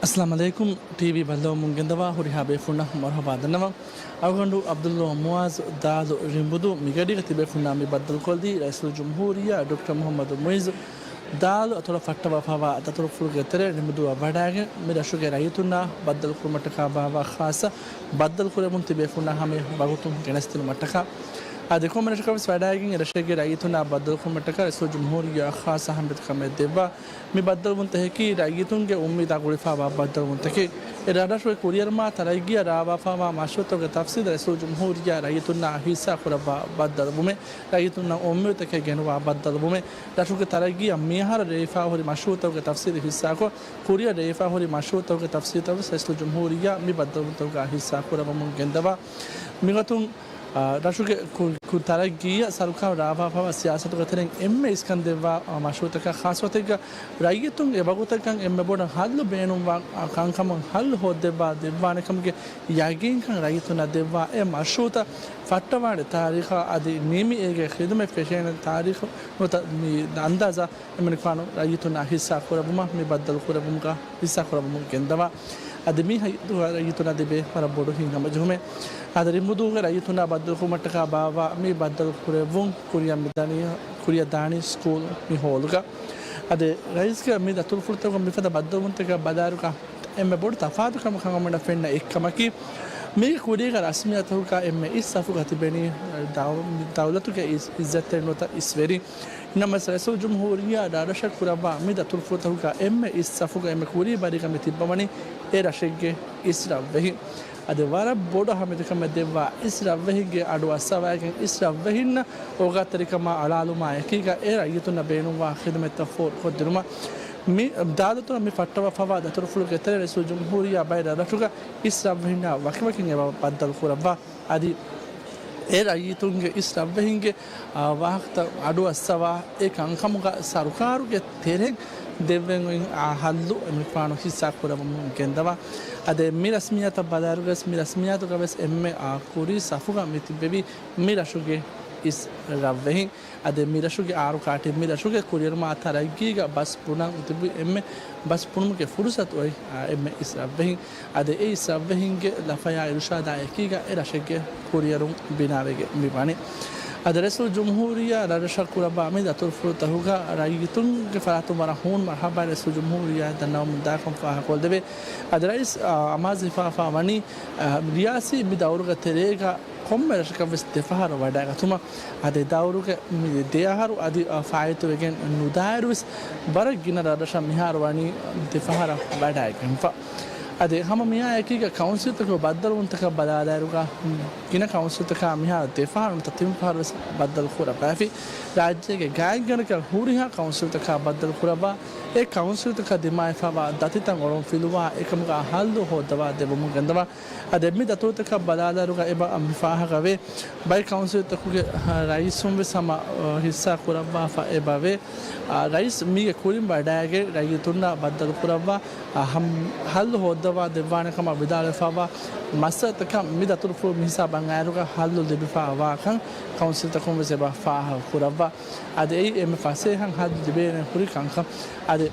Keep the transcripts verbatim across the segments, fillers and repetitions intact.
އައްސަލާމު ޢަލައިކުމް. ޓީވީ ބައްލަވަމުން ގެންދަވާ ހުރިހާ ބޭފުންނަށް މަރުޙަބާ ދަންނަވަން. އަޅުގަނޑު ޢަބްދުﷲ މުޢާޒު ދާލު ރިނބުދޫ މިގަޑީގަ ތިބޭފުންނާ މި ބައްދަލުކޮށްލީ ރައީސުލްޖުމްހޫރިއްޔާ ޑޮކްޓަރ މުޙައްމަދު މުޢިއްޒު ދާލު އަތޮޅަށް ފައްޓަވާފައިވާ ދަތުރުފުޅުގެ ތެރެއިން ރިނބުދޫއަށް ވަޑައިގެން މި ރަށުގެ ރައްޔިތުންނާ ބައްދަލުކުރުމަށްޓަކާ ބާއްވާ ޚާއްޞަ ބައްދަލުކުރެވުން ތިބޭފުންނާ ހަމަޔަށް ވަގުތުން ގެނެސްދިނުމަށްޓަކާ. އާދެ، ކޮންމެ ރަށަކަށް ވެސް ވަޑައިގެން އެ ރަށެއްގެ ރައްޔިތުންނާ ބައްދަލުކުރުމަށްޓަކާ ރައީސުލްޖުމްހޫރިއްޔާ ޚާއްޞަ އަހައްމިއްޔަތުކަމެއް ދެއްވާ. މި ބައްދަލުވުންތަކަކީ ރައްޔިތުންގެ އުއްމީދާ ގުޅިފައިވާ ބައްދަލުވުންތަކެއް. އެ ރަށްރަށުގެ ކުރިއަރުމާ ތަރައްގީއަށް ރާވާފައިވާ މަޝްރޫޢުތަކުގެ ތަފްސީލް ރައީސުލްޖުމްހޫރިއްޔާ ރައްޔިތުންނާ ހިއްސާ ކުރައްވާ ބައްދަލުވުމެއް، ރައްޔިތުންނަށް އުއްމީދުތަކެއް ގެނުވާ ބައްދަލުވުމެއް، ރަށުގެ ތަރައްގީއަށް މިއަހަރު ރޭވިފައި ހުރި މަޝްރޫޢުތަކުގެ ތަފްސީލް ހިއްސާކޮށް، ކުރިއަށް ރޭވިފައި ހުރި މަޝްރޫޢުތަކުގެ ތަފްސީލްތައް ވެސް ރައީސުލްޖުމްހޫރިއްޔާ މި ބައްދަލުވުންތަކުގަ ހިއްސާ ކުރައްވަމުން ގެންދަވާ. މިގޮތުން، އާ، ރަށުގެ ކު-، ކު-، ތަރައްގީއަށް ސަރުކާރުން ރާވާފައިވާ ސިޔާސަތުގެ ތެރެއިން އެންމެ އިސްކަން ދެއްވާ، އާ، މަޝްރޫޢުތަކާ ޚާއްޞަ ގޮތެއްގަ ރައްޔިތުން އެ ވަގުތަކަށް އެންމެ ބޮޑަށް ހައްލު ބޭނުންވާ، އާ، ކަންކަމަށް ހައްލު ހޯއްދެއްވާ ދެއްވާނެ ކަމުގެ ޔަގީންކަން ރައްޔިތުންނަށް ދެއްވާ. އެ މަޝްރޫޢުތައް ފައްޓަވާނެ ތާރީޚާ އަދި ނިމި އޭގެ ޚިދުމަތް ފެށޭނެ ތާރީޚު ނުވަތަ މި އަންދާޒާ އެމަނިކުފާނު ރައްޔިތުންނާ ހިއްސާ ކުރައްވުމަށް މި ބައްދަލު ކުރެއްވުމުގަ ހިއްސާ ކުރައްވަމުން ގެންދަވާ. އަދި މި ހައްދު ރައްޔިތުންނަށް ލިބޭ ވަރަށް ބޮޑު ހިތްހަމަޖެހުމެއް. އަދި ރިނބުދޫގެ ރައްޔިތުންނާ ބައްދަލުކުރުމަށްޓަކާ ބާއްވާ މި ބައްދަލު ކުރެއްވުން ކުރިއަށް މިދަނީ، ކުރިއަށް ދާނީ ސްކޫލް މި ހޯލުގަ. އަދި ރައީސްގެ މި ދަތުރުފުޅުތަކުގަ މިފަދަ ބައްދަލުވުންތަކަށް ބަލާއިރުގަ އެންމެ ބޮޑު ތަފާތުކަމަކަށް އަޅުގަނޑަށް ފެންނަ އެއްކަމަކީ، މީގެ ކުރީގަ ރަސްމިއްޔަތުތަކުގަ އެންމެ އިސް ސަފުގަ ތިބެނީ ދައު-، ދައުލަތުގެ އިސް-، އިއްޒަތްތެރިން ނުވަތަ އިސްވެރިން. ނަމަވެސް ރައީސުލްޖުމްހޫރިއްޔާ ރަށްރަށަށް ކުރައްވާ މި ދަތުރުފުޅުތަކުގަ އެންމެ އިސް ސަފުގަ އެންމެ ކުރީ ބަރީގަ މި ތިއްބަވަނީ އެ ރަށެއްގެ އިސް ރަށްވެހިން. އަދި ވަރަށް ބޮޑު އަހައްމިއްޔަތުކަމެއް ދެއްވާ އިސް ރަށްވެހިންގެ އަޑު އައްސަވައިގެން އިސް ރަށްވެހިންނަށް އޯގާތެރިކަމާ އަޅާލުމާ އެކީގަ އެ ރައްޔިތުންނަށް ބޭނުންވާ ޚިދުމަތްތައް ފޯރުކޮށްދިނުމަށް މި ދާލަތުން މި ފައްޓަވާފައިވާ ދަތުރުފުޅުގެ ތެރެއިން ރައީސުލްޖުމްހޫރިއްޔާ ބައެއް ރަށްރަށުގަ އިސް ރަށްވެހިންނާ ވަކިވަކިން އެބަ ބައްދަލު ކުރައްވާ. އަދި އެ ރައްޔިތުންގެ އިސް ރަށްވެހިންގެ، އާ، ވާހަކަތައް އަޑު އައްސަވާ އެ ކަންކަމުގަ ސަރުކާރުގެ ތެރެއިން ދެއްވެން އޮތް، އާ، ހައްލު އެމަނިކުފާނު ހިއްސާ ކުރައްވަމުން ގެންދަވާ. އަދި މި ރަސްމިއްޔާތަށް ބަލާއިރުގަސް މި ރަސްމިއްޔާތުގަވެސް އެންމެ، އާ، ކުރީ ސަފުގަ މި ތިއްބެވީ މި ރަށުގެ އިސް ރަށްވެހިން. އަދި މި ރަށުގެ އާރު ކާޓި މި ރަށުގެ ކުރިއެރުމާ ތަރައްގީގަ ބަސް ބުނަން ތިބި އެންމެ ބަސް ބުނުމުގެ ފުރުސަތު އޮތް، އާ، އެންމެ އިސް ރަށްވެހިން. އަދި އެ އިސް ރަށްވެހިންގެ ލަފަޔާ އިރުޝާދާ އެކީގަ އެ ރަށެއްގެ ކުރިއެރުން ބިނާވެގެން މި ވަނީ. އަދި ރައީސުލްޖުމްހޫރިއްޔާ ރަށްރަށަށް ކުރައްވާ މި ދަތުރުފުޅުތަކުގަ ރައްޔިތުންގެ ފަރާތުން ވަރަށް ހޫނު މަރުޙަބާ ރައީސުލްޖުމްހޫރިއްޔާ ދަންނަވަމުން ދާކަން ފާހަގަކޮށްދެވޭ. އަދި ރައީސް، އާ، އަމާޒު ހިފާފާ ވަނީ، އާ، ރިޔާސީ މި ދައުރުގެ ތެރޭގަ ކޮންމެ ރަށަކަށްވެސް ދެފަހަރު ވަޑައިގަތުމަށް. އަދި ދައުރުގެ މި ދެ އަހަރު އަދި، އާ، ފާއިތުވެގެން ނުދާއިރުވެސް ވަރަށް ގިނަ ރަށްރަށަށް މިހާރު ވަނީ ދެފަހަރަށް ވަޑައިގެންފަ. އަދި ހަމަ މިއާ އެކީގަ ކައުންސިލްތަކުގެ ބައްދަލުވުންތަކަށް ބަލާލާއިރުގަ، ގިނަ ކައުންސިލްތަކާ މިހާރު ދެފަހަރު ނުވަތަ ތިން ފަހަރު ވެސް ބައްދަލު ކުރައްވައިފި. ރާއްޖޭގެ ގާތްގަނޑަކަށް ހުރިހާ ކައުންސިލްތަކާ ބައްދަލު ކުރައްވާ، އެ ކައުންސިލްތަކަށް ދިމާވެފައިވާ ދަތިތައް އޮޅުން ފިލުވާ އެކަމުގަ ހައްލު ހޯއްދަވާ ދެވުމުން ގެންދަވާ. އަދި މި ދަތުރުތަކަށް ބަލާލާއިރުގަ އެބަ މި ފާހަގަވޭ. ބައެއް ކައުންސިލްތަކުގެ، އަ، ރައީސުން ވެސް ހަމަ، އަ، ހިއްސާ ކުރައްވާފަ އެބަވޭ. އަ، ރައީސް މީގެ ކުރިން ވަޑައިގެން ރައްޔިތުންނާ ބައްދަލު ކުރައްވާ، އަ، ހަމް-، ހައްލު ހޯއްދަވާ ދެއްވާނެ ކަމަށް ވިދާޅުވެފައިވާ މައްސަލަތަކަށް މި ދަތުރުފުޅު މި ހިސާބަށް އައިރުގަ ހައްލު ލިބިފައިވާކަން ކައުންސިލްތަކުން ވެސް އެބަ ފާހަގަ ކުރައްވާ. އަދި އެއީ އެންމެ ފަސޭހަން ހައްލު ލިބޭނެ ހުރި ކަންކަން. އަދި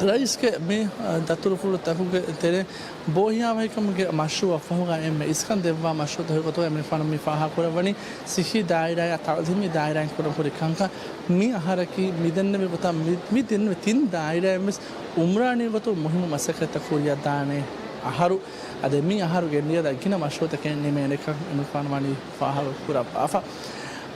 ރައީސްގެ މި، އަ، ދަތުރުފުޅުތަކުގެ ތެރެއިން ބޯހިޔާވަހިކަމުގެ މަޝްރޫއަށް ފަހުގަ އެންމެ އިސްކަން ދެއްވާ މަޝްރޫއުތަކުގެ އެންމެ ފާހަގަ ކުރައްވަނީ ސިއްހީ ދާއިރާއާ ތައުލީމީ ދާއިރާއިން ކުރަން ހުރި ކަންކަން. މި އަހަރަކީ މި ދެންނެވި ގޮތަށް މި، މި ދެންނެވި ތިން ދާއިރާއިން ވެސް އުމްރާނީ ގޮތުން މުހިއްމު މަސައްކަތްތައް ކުރިއަށް ދާނެ އަހަރު. އަދި މި އަހަރުގެ ނިޔަތަށް ގިނަ މަޝްރޫއުތަކެއް ނިމޭނެކަން އެމަނިކުފާނު ވަނީ ފާހަގަ ކުރައްވާފަ.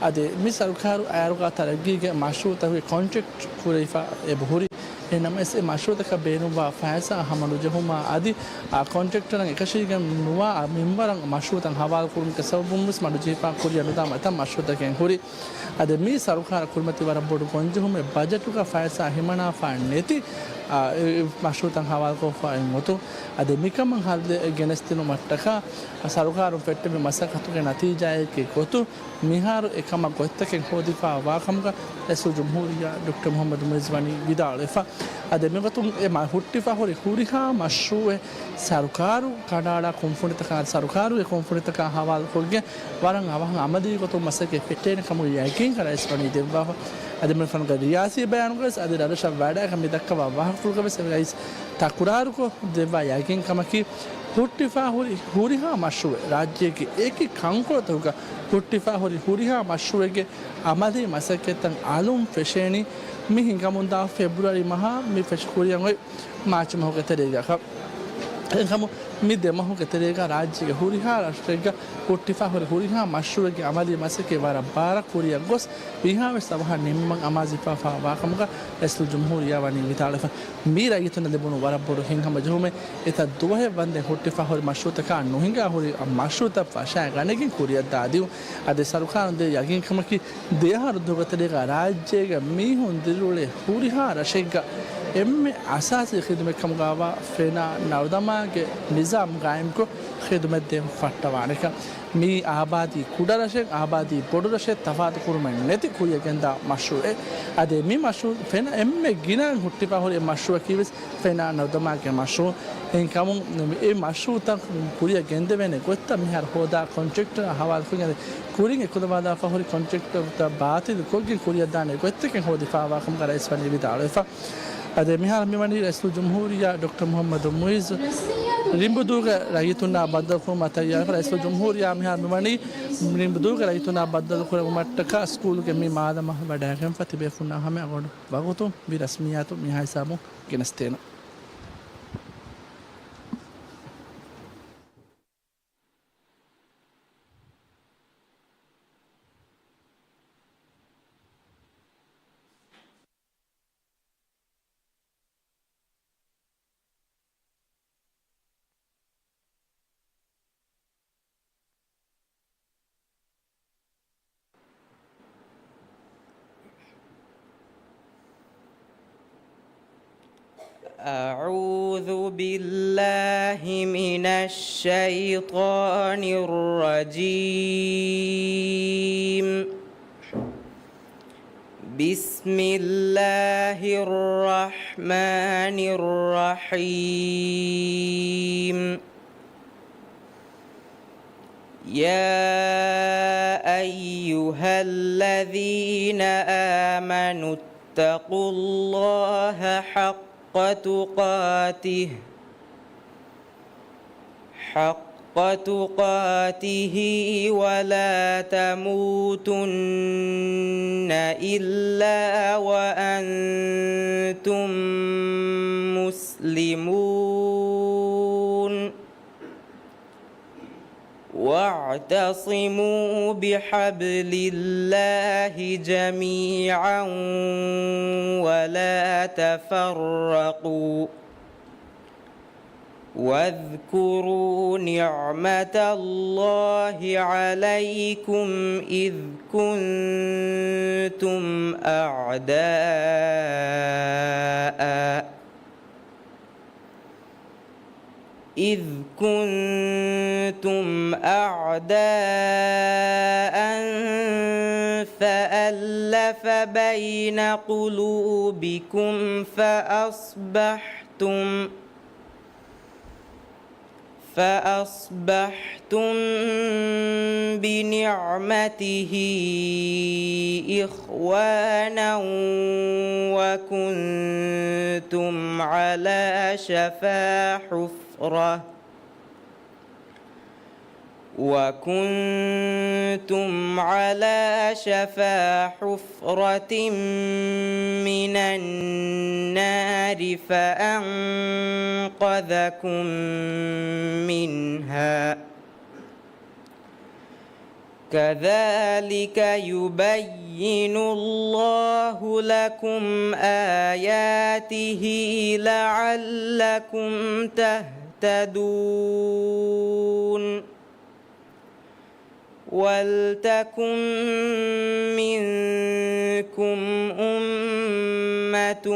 އަދި މި ސަރުކާރު އައިރުގަ ތަރައްގީގެ މަޝްރޫއުތަކުގެ ކޮންޓްރެކްޓް ކުރެވިފަ އެބަހުރި. އެހެންނަމަވެސް އެ މަޝްރޫއުތަކަށް ބޭނުންވާ ފައިސާ ހަމަނުޖެހުމާ އަދި، އާ، ކޮންޓްރެކްޓަރުން އެކަށީގެން ނުވާ މިންވަރަށް މަޝްރޫއުތައް ހަވާލުކުރުމުގެ ސަބަބުން ވެސް މަޑުޖެހިފާ ކުރިއަށް ނުދާ އެތައް މަޝްރޫއުތަކެއް ހުރި. އަދި މީ ސަރުކާރަށް ކުރިމަތި ވަރަށް ބޮޑު ގޮންޖެހުމެއް، ބަޖެޓުގަ ފައިސާ ހިމަނާފާ ނެތި، އާ، އެ، އެ މަޝްރޫއުތައް ހަވާލުކޮށްފައި އޮތުން. އަދި މިކަމަށް ހައްލެއް ގެނެސްދިނުމަށްޓަކާ ސަރުކާރުން ފެއްޓެވި މަސައްކަތުގެ ނަތީޖާއެއްގެ ގޮތުން މިހާރު އެކަމަށް ގޮތްތަކެއް ހޯދިފާ ވާކަމުގަ ރައީސުލްޖުމްހޫރިއްޔާ ޑޮކްޓަރ މުޙައްމަދު މުޢިއްޒު ވަނީ ވިދާޅުވެފަ. އަދި މިގޮތުން އެ މަ-، ހުއްޓިފަ ހުރި ހުރިހާ މަޝްރޫއެއް ސަރުކާރު ކަނޑައަޅާ ކުންފުނިތަކާ، ސަރުކާރުގެ ކުންފުނިތަކާ ހަވާލުކޮށްގެން ވަރަށް އަވަހަށް އަމަލީ ގޮތުން މަސައްކަތް ފެއްޓޭނެ ކަމުގެ ޔަގީންކަން ރައީސް ވަނީ ދެއްވާފަ. އަދި މި ފަނުގެ ރިޔާސީ ބަޔާނުގައި އަދި ރަށްރަށަށް ވަޑައިގެން މި ދައްކަވާ ވާހަކަފުޅުގަވެސް ރައީސް ތަކުރާރުކޮށް ދެއްވާ ޔަގީންކަމަކީ، ހުއްޓިފަ ހުރި ހުރިހާ މަޝްރޫއެއް، ރާއްޖޭގެ އެކި ކަންކޮޅުތަކުގަ ހުއްޓިފަ ހުރި ހުރިހާ މަޝްރޫއެއްގެ އަމަލީ މަސައްކަތްތައް އަލުން ފެށޭނީ މި ހިނގަމުންދާ ފެބްރުއަރީ މަހާ މި ފެށި ކުރިއަށް އޮތް މާޗް މަހުގެ ތެރޭގަ. އެކަމު މި ދެ މަހުގެ ތެރޭގަ ރާއްޖޭގެ ހުރިހާ ރަށެއްގަ ހުއްޓިފަ ހުރި ހުރިހާ މަޝްރޫއެއްގެ އަމަލީ މަސައްކަތް ވަރަށް ބާރަށް ކުރިއަށް ގޮސް، ވީހާވެސް އަވަހަށް ނިންމުމަށް އަމާޒުވެފަވާ ކަމުގަ ރައީސުލްޖުމްހޫރިއްޔާ ވަނީ ވިދާޅުވެފަ. މީ ރައްޔިތުންނަށް ލިބުނު ވަރަށް ބޮޑު ހިތްހަމަޖެހުމެއް. އެތައް ދުވަހެއް ވަންދެން ހުއްޓިފަ ހުރި މަޝްރޫއުތަކާ ނުހިނގާ ހުރި މަޝްރޫއުތައް ފަށައިގަނެގެން ކުރިއަށް ދާދިއު. އަދި ސަރުކާރުން ދޭ ޔަގީންކަމަކީ، ދެ އަހަރު ދުވަހުގެ ތެރޭގަ ރާއްޖޭގަ މީހުން ދިރިއުޅޭ ހުރިހާ ރަށެއްގަ އެންމެ އަސާސީ ޚިދުމަތް ކަމުގައިވާ ފެނާ ނަރުދަމާގެ ނިޒާމް ގާއިމްކޮށް، ޚިދުމަތް ދޭން ފައްޓަވާނެކަން. މީ އާބާދީ ކުޑަ ރަށެއް، އާބާދީ ބޮޑު ރަށެއް ތަފާތު ކުރުމެއް ނެތި ކުރިއަށް ގެންދާ މަޝްރޫއެއް. އަދި މި މަޝްރޫ ފެނަ އެންމެ ގިނައިން ހުއްޓިފަ ހުރި މަޝްރޫއަކީ ވެސް ފެނާ ނަރުދަމާގެ މަޝްރޫ. އެހެންކަމުން އެ މަޝްރޫތައް ކުރިއަށް ގެންދެވޭނެ ގޮތްތައް މިހާރު ހޯދާ ކޮންޓްރެކްޓަރ ހަވާލުކޮށް އަދި ކުރިން އެކުލަވާލާފަ ހުރި ކޮންޓްރެކްޓަރުތައް ބާތިލު ކޮށްގެން ކުރިއަށްދާނެ ގޮތްތަކެއް ހޯދިފަވާ ކަމުގަ ރައީސް ވަނީ ވިދާޅުވެފަ. އަދި މިހާރު މިވަނީ ރައީސުލްޖުމްހޫރިއްޔާ ޑޮކްޓަރ މުހައްމަދު މުއިއްޒު ރިނބުދޫގެ ރައްޔިތުންނާ ބައްދަލުކުރުމަށް ތައްޔާރުވެފަ. ރައީސުލްޖުމްހޫރިއްޔާ މިހާރު މިވަނީ ރިނބުދޫގެ ރައްޔިތުންނާ ބައްދަލުކުރެއްވުމަށްޓަކާ ސްކޫލުގެ މި މާދަމާ ވަޑައިގެންފަ ތިބޭފުންނާ ހަމަ އަގު ވަގުތު މި ރަސްމިއްޔާތު މިހާ ހިސާބުން ގެނެސްދޭނަން. أعوذ بالله من الشيطان الرجيم. بسم الله الرحمن الرحيم. يا أيها الذين آمنوا اتقوا الله حق تقاته، حق تقاته ولا تموتن إلا وأنتم مسلمون. واعتصموا بحبل الله جميعا ولا تفرقوا. واذكروا نعمة الله عليكم إذ كنتم أعداء إذ كنتم أعداء فألف بين قلوبكم فأصبحتم فأصبحتم بنعمته إخوانا وكنتم على شفا حفرة وكنتم على شفا حفرة من النار فأنقذكم منها. كذلك يبين الله لكم آياته لعلكم تهتدون. ولتكن منكم أمة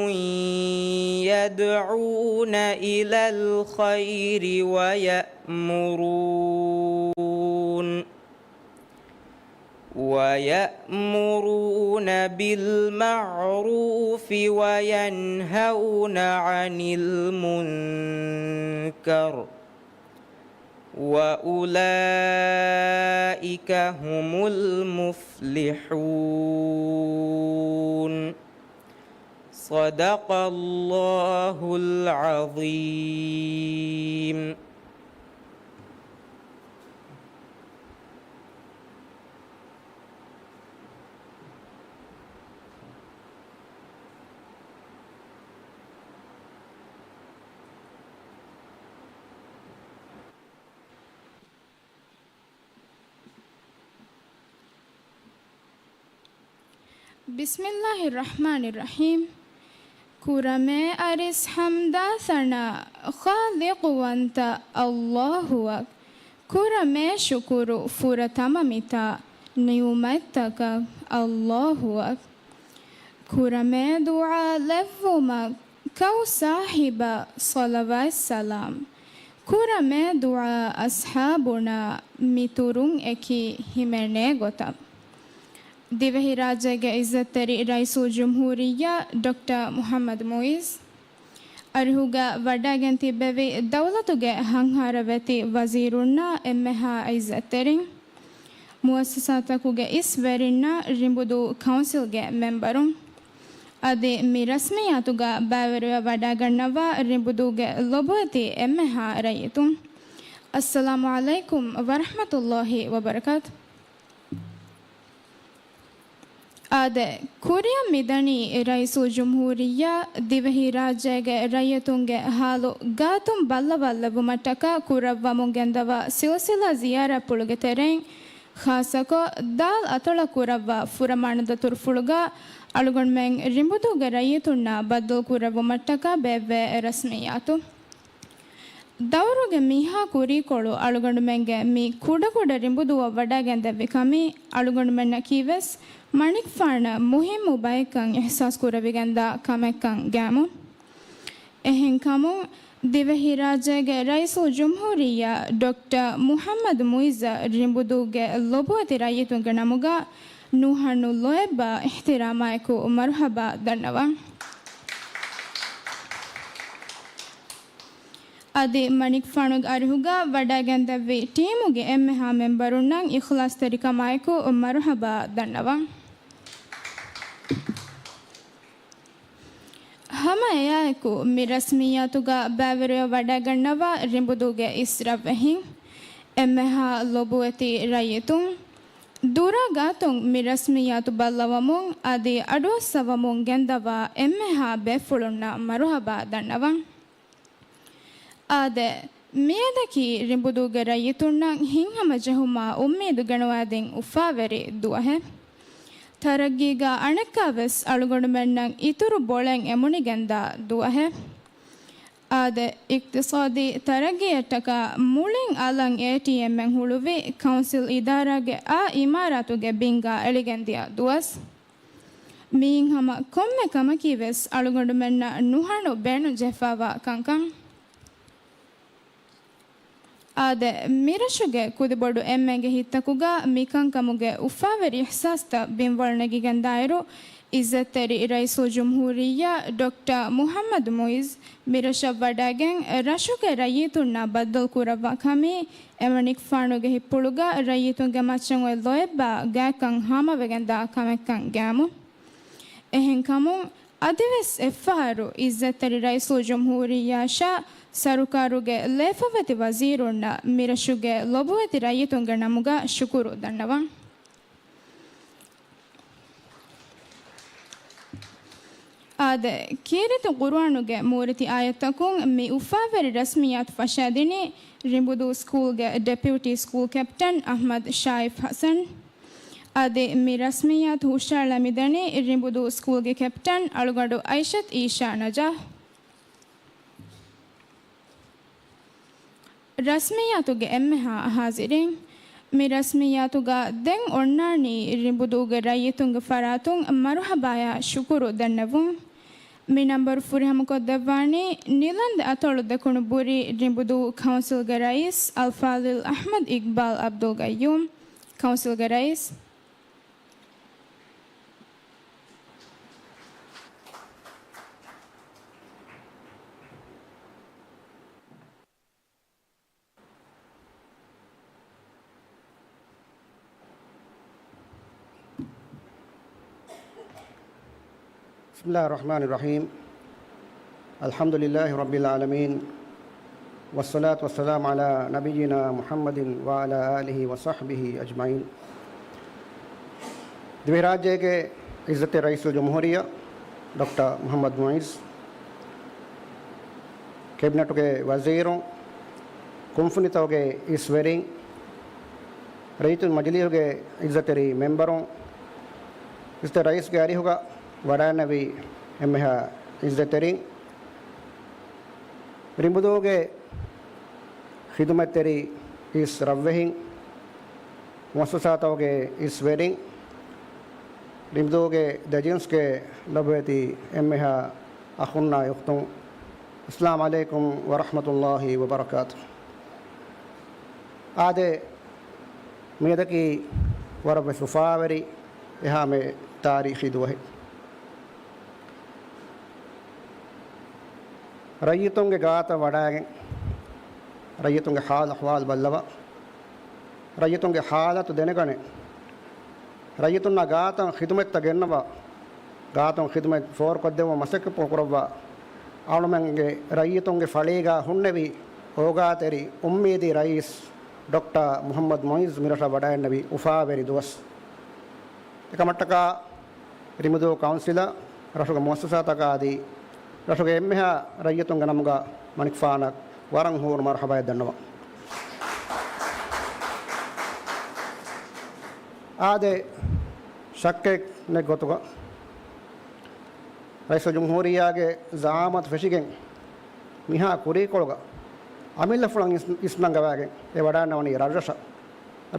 يدعون إلى الخير ويأمرون ويأمرون بالمعروف وينهون عن المنكر وأولئك هم المفلحون. صدق الله العظيم. بسم الله الرحمن الرحيم. ކުރަމޭ އަރިސް ޙަމްދާ ޘަނާ ޚާލިޤުވަންތަ ﷲ އަކް. ކުރަމޭ ޝުކުރު ފުރަތަމަ މިތާ ނިޢުމަތްތަކަށް ﷲ އަކް. ކުރަމޭ ދުޢާ ލެއްވުމަށް ކައު ސާހިބަށް ޞަލަވާތް ސަލާމް. ކުރަމޭ ދުޢާ އަޞްޙާބުންނާ މިތުރުން އެކީ ހިމެނޭ ގޮތަށް. ދިވެހިރާއްޖޭގެ ޢިއްޒަތްތެރި ރައީސުލްޖުމްހޫރިއްޔާ ޑޮކްޓަރ މުޙައްމަދު މުޢިއްޒު، އަރިހުގަ ވަޑައިގެން ތިއްބެވި ދައުލަތުގެ ހަންހާރަވެތި ވަޒީރުންނާ އެންމެހާ ޢިއްޒަތްތެރިން، މުއައްސަސާތަކުގެ އިސް ވެރިންނާ ރިނބުދޫ ކައުންސިލްގެ މެމްބަރުން، އަދި މި ރަސްމިއްޔާތުގަ ބައިވެރިވެ ވަޑައިގަންނަވާ ރިނބުދޫގެ ލޮބުވެތި އެންމެހާ ރައްޔިތުން، އައްސަލާމު ޢަލައިކުމް ވަރަޙްމަތުﷲ ވަބަރަކާތު. އާދެ، ކުރިއަށް މިދަނީ ރައީސުލްޖުމްހޫރިއްޔާ ދިވެހިރާއްޖޭގެ ރައްޔިތުންގެ ޙާލު ގާތުން ބައްލަވާލެއްވުމަށްޓަކާ ކުރައްވަމުން ގެންދަވާ ސިލްސިލާ ޒިޔާރަތްޕުޅުގެ ތެރެއިން، ޚާއްޞަކޮށް ދާލް އަތޮޅަށް ކުރައްވާ ފުރަމާނަ ދަތުރުފުޅުގަ އަޅުގަނޑުމެން ރިނބުދޫގެ ރައްޔިތުންނާ ބައްދަލުކުރެއްވުމަށްޓަކާ ބޭއްވޭ ރަސްމިއްޔާތު. ދައުރުގެ މިހާ ކުރީކޮޅު އަޅުގަނޑުމެންގެ މި ކުޑަކުޑަ ރިނބުދޫއަށް ވަޑައިގެންދެއްވި ކަމީ އަޅުގަނޑުމެންނަކީވެސް މަނިކުފާނަށް މުހިއްމު ބައެއްކަން އިޙްސާސް ކުރެވިގެންދާ ކަމެއްކަން ގައިމު. އެހެންކަމުން، ދިވެހިރާއްޖޭގެ ރައީސުލްޖުމްހޫރިއްޔާ ޑޮކްޓަރ މުޙައްމަދު މުޢިއްޒަށް ރިނބުދޫގެ ލޮބުވެތި ރައްޔިތުންގެ ނަމުގަ ނުހަނު ލޯތްބާ އިޙްތިރާމާއެކު މަރުޙަބާ ދަންނަވަން. އަދި މަނިކުފާނުގެ އަރިހުގަ ވަޑައިގެންދެއްވި ޓީމުގެ އެންމެހާ މެމްބަރުންނަށް އިޚްލާޞްތެރިކަމާއެކު މަރުޙަބާ ދަންނަވަން. ހަމަ އެއާއެކު، މި ރަސްމިއްޔާތުގަ ބައިވެރިވެ ވަޑައިގަންނަވާ ރިނބުދޫގެ އިސް ރަށްވެހިން، އެންމެހާ ލޮބުވެތި ރައްޔިތުން، ދުރާ ގާތުން މި ރަސްމިއްޔާތު ބައްލަވަމުން އަދި އަޑުއައްސަވަމުން ގެންދަވާ އެންމެހާ ބޭފުޅުންނަށް މަރުޙަބާ ދަންނަވަން. އާދެ، މިއަދަކީ ރިނބުދޫގެ ރައްޔިތުންނަށް ހިތްހަމަޖެހުމާ އުއްމީދު ގެނުވާދިން އުފާވެރި ދުވަހެއް. ތަރައްގީގަ އަނެއްކާވެސް އަޅުގަނޑުމެންނަށް އިތުރު ބޮޅެއް އެމުނިގެންދާ ދުވަހެއް. އާދެ، އިޤްތިޞާދީ ތަރައްގީއަށްޓަކާ މުޅިން އަލަށް އޭޓީއެމްއެއް ހުޅުވި ކައުންސިލް އިދާރާގެ އާ އިމާރާތުގެ ބިންގާ އެޅިގެންދިޔަ ދުވަސް. މިއިން ހަމަ ކޮންމެ ކަމަކީވެސް އަޅުގަނޑުމެންނަށް ނުހަނު ބޭނުންޖެހިފައިވާ ކަންކަން. އާދެ، މިރަށުގެ ކުދިބޮޑު އެންމެންގެ ހިތްތަކުގަ މިކަންކަމުގެ އުފާވެރި އިޙްސާސްތައް ބިންވަޅު ނެގިގެންދާއިރު، އިއްޒަތްތެރި ރައީސުލްޖުމްހޫރިއްޔާ ޑޮކްޓަރ މުޙައްމަދު މުޢިއްޒު މިރަށަށް ވަޑައިގެން، ރަށުގެ ރައްޔިތުންނާ ބައްދަލުކުރައްވާ ކަމީ، އެމަނިކުފާނުގެ ހިތްޕުޅުގަ ރައްޔިތުންގެ މައްޗަށް އޮތް ލޯތްބާ ގާތްކަން ހާމަވެގެންދާ ކަމެއްކަން ގައިމު. އެހެންކަމުން، އަދިވެސް އެއްފަހަރު އިއްޒަތްތެރި ރައީސުލްޖުމްހޫރިއްޔާއަށާ ސަރުކާރުގެ ލޭފަވެތި ވަޒީރުންނަށް މިރަށުގެ ލޮބުވެތި ރައްޔިތުންގެ ނަމުގަ ޝުކުރު ދަންނަވަން. އާދެ، ކީރިތި ޤުރުއާނުގެ މޫރިތި އާޔަތްތަކުން މި އުފާވެރި ރަސްމިއްޔާތު ފަށާދިނީ ރިނބުދޫ ސްކޫލްގެ ޑެޕިއުޓީ ސްކޫލް ކެޕްޓަން އަޙްމަދު ޝާއިފް ޙަސަން. އަދި މި ރަސްމިއްޔާތު ހުށައަޅާ މިދަނީ ރިނބުދޫ ސްކޫލްގެ ކެޕްޓަން އަޅުގަނޑު އައިޝަތު އީޝާ ނަޖާ. ރަސްމިއްޔާތުގެ އެންމެހާ ހާޒިރީން، މި ރަސްމިއްޔާތުގަ ދެން އޮންނާނީ ރިނބުދޫގެ ރައްޔިތުންގެ ފަރާތުން މަރުޙަބާޔާ ޝުކުރު ދަންނެވުން. މި ނަންބަރު ފުރިހަމަކޮށްދެއްވާނީ ނިލަންދެ އަތޮޅު ދެކުނު ބުރީ ރިނބުދޫ ކައުންސިލްގެ ރައީސް އަލްފާޟިލް އަޙްމަދު އިޤްބާލް ޢަބްދުލްގައްޔޫމް، ކައުންސިލްގެ ރައީސް. بسم الله الرحمن الرحيم. الحمد لله رب العالمين. والصلاة والسلام على نبينا محمد وعلى آله وصحبه أجمعين. ދިވެހިރާއްޖޭގެ ޢިއްޒަތްތެރި ރައީސުލްޖުމްހޫރިއްޔާ ޑޮކްޓަރ މުޙައްމަދު މުޢިއްޒު، ކެބިނެޓުގެ ވަޒީރުން، ކުންފުނިތަކުގެ އިސްވެރިން، ރައްޔިތުން މަޖިލީހުގެ ޢިއްޒަތްތެރި މެމްބަރުން، ޢިއްޒަތްތެރި ރައީސްގެ އަރިހުގަ ވަޑައިންނެވި އެންމެހާ ޢިއްޒަތްތެރިން، ރިނބުދޫގެ ޚިދުމަތްތެރި އިސް ރަށްވެހިން، މުއައްސަސާތަކުގެ އިސްވެރިން، ރިނބުދޫގެ ދެ ޖިންސްގެ ލޮބުވެތި އެންމެހާ އަޚުންނާ އުޚްތުން، އައްސަލާމު ޢަލައިކުމް ވަރަޙްމަތުﷲި ވަބަރަކާތު. އާދެ، މިއަދަކީ ވަރަށްވެސް އުފާވެރި އެހާމެ ތާރީޚީ ދުވަހެއް. ރައްޔިތުންގެ ގާތަށް ވަޑައިގެން، ރައްޔިތުންގެ ޙާލު އަޙްވާލު ބައްލަވާ، ރައްޔިތުންގެ ޙާލަތު ދެނެގަނެ، ރައްޔިތުންނާ ގާތަށް ޚިދުމަތްތައް ގެންނަވާ، ގާތުން ޚިދުމަތް ފޯރުކޮށްދެއްވުމަށް މަސައްކަތް ކުރައްވާ، އަޅުމެންގެ ރައްޔިތުންގެ ފަޅީގާ ހުންނެވި އޯގާތެރި އުއްމީދީ ރައީސް ޑޮކްޓަރ މުޙައްމަދު މުޢިއްޒު މިރަށަށް ވަޑައިންނެވި އުފާވެރި ދުވަސް. އެކަމަށްޓަކާ، ރިނބުދޫ ކައުންސިލަށް ރަށުގެ މުއައްސަސާތަކާ އަދި ރަށުގެ އެންމެހާ ރައްޔިތުންގެ ނަމުގަ މަނިކުފާނަށް ވަރަށް ހޫނު މަރުޙަބާއެއް ދަންނަވަން. އާދެ، ޝައްކެއް ނެތް ގޮތުގަ ރައީސުލްޖުމްހޫރިއްޔާގެ ޒަޢާމަތު ފެށިގެން މިހާ ކުރީކޮޅުގަ އަމިއްލަފުޅަށް އިސް-، އިސްނަންގަވާގެން އެ ވަޑައިންނަވަނީ ރަށްރަށަށް.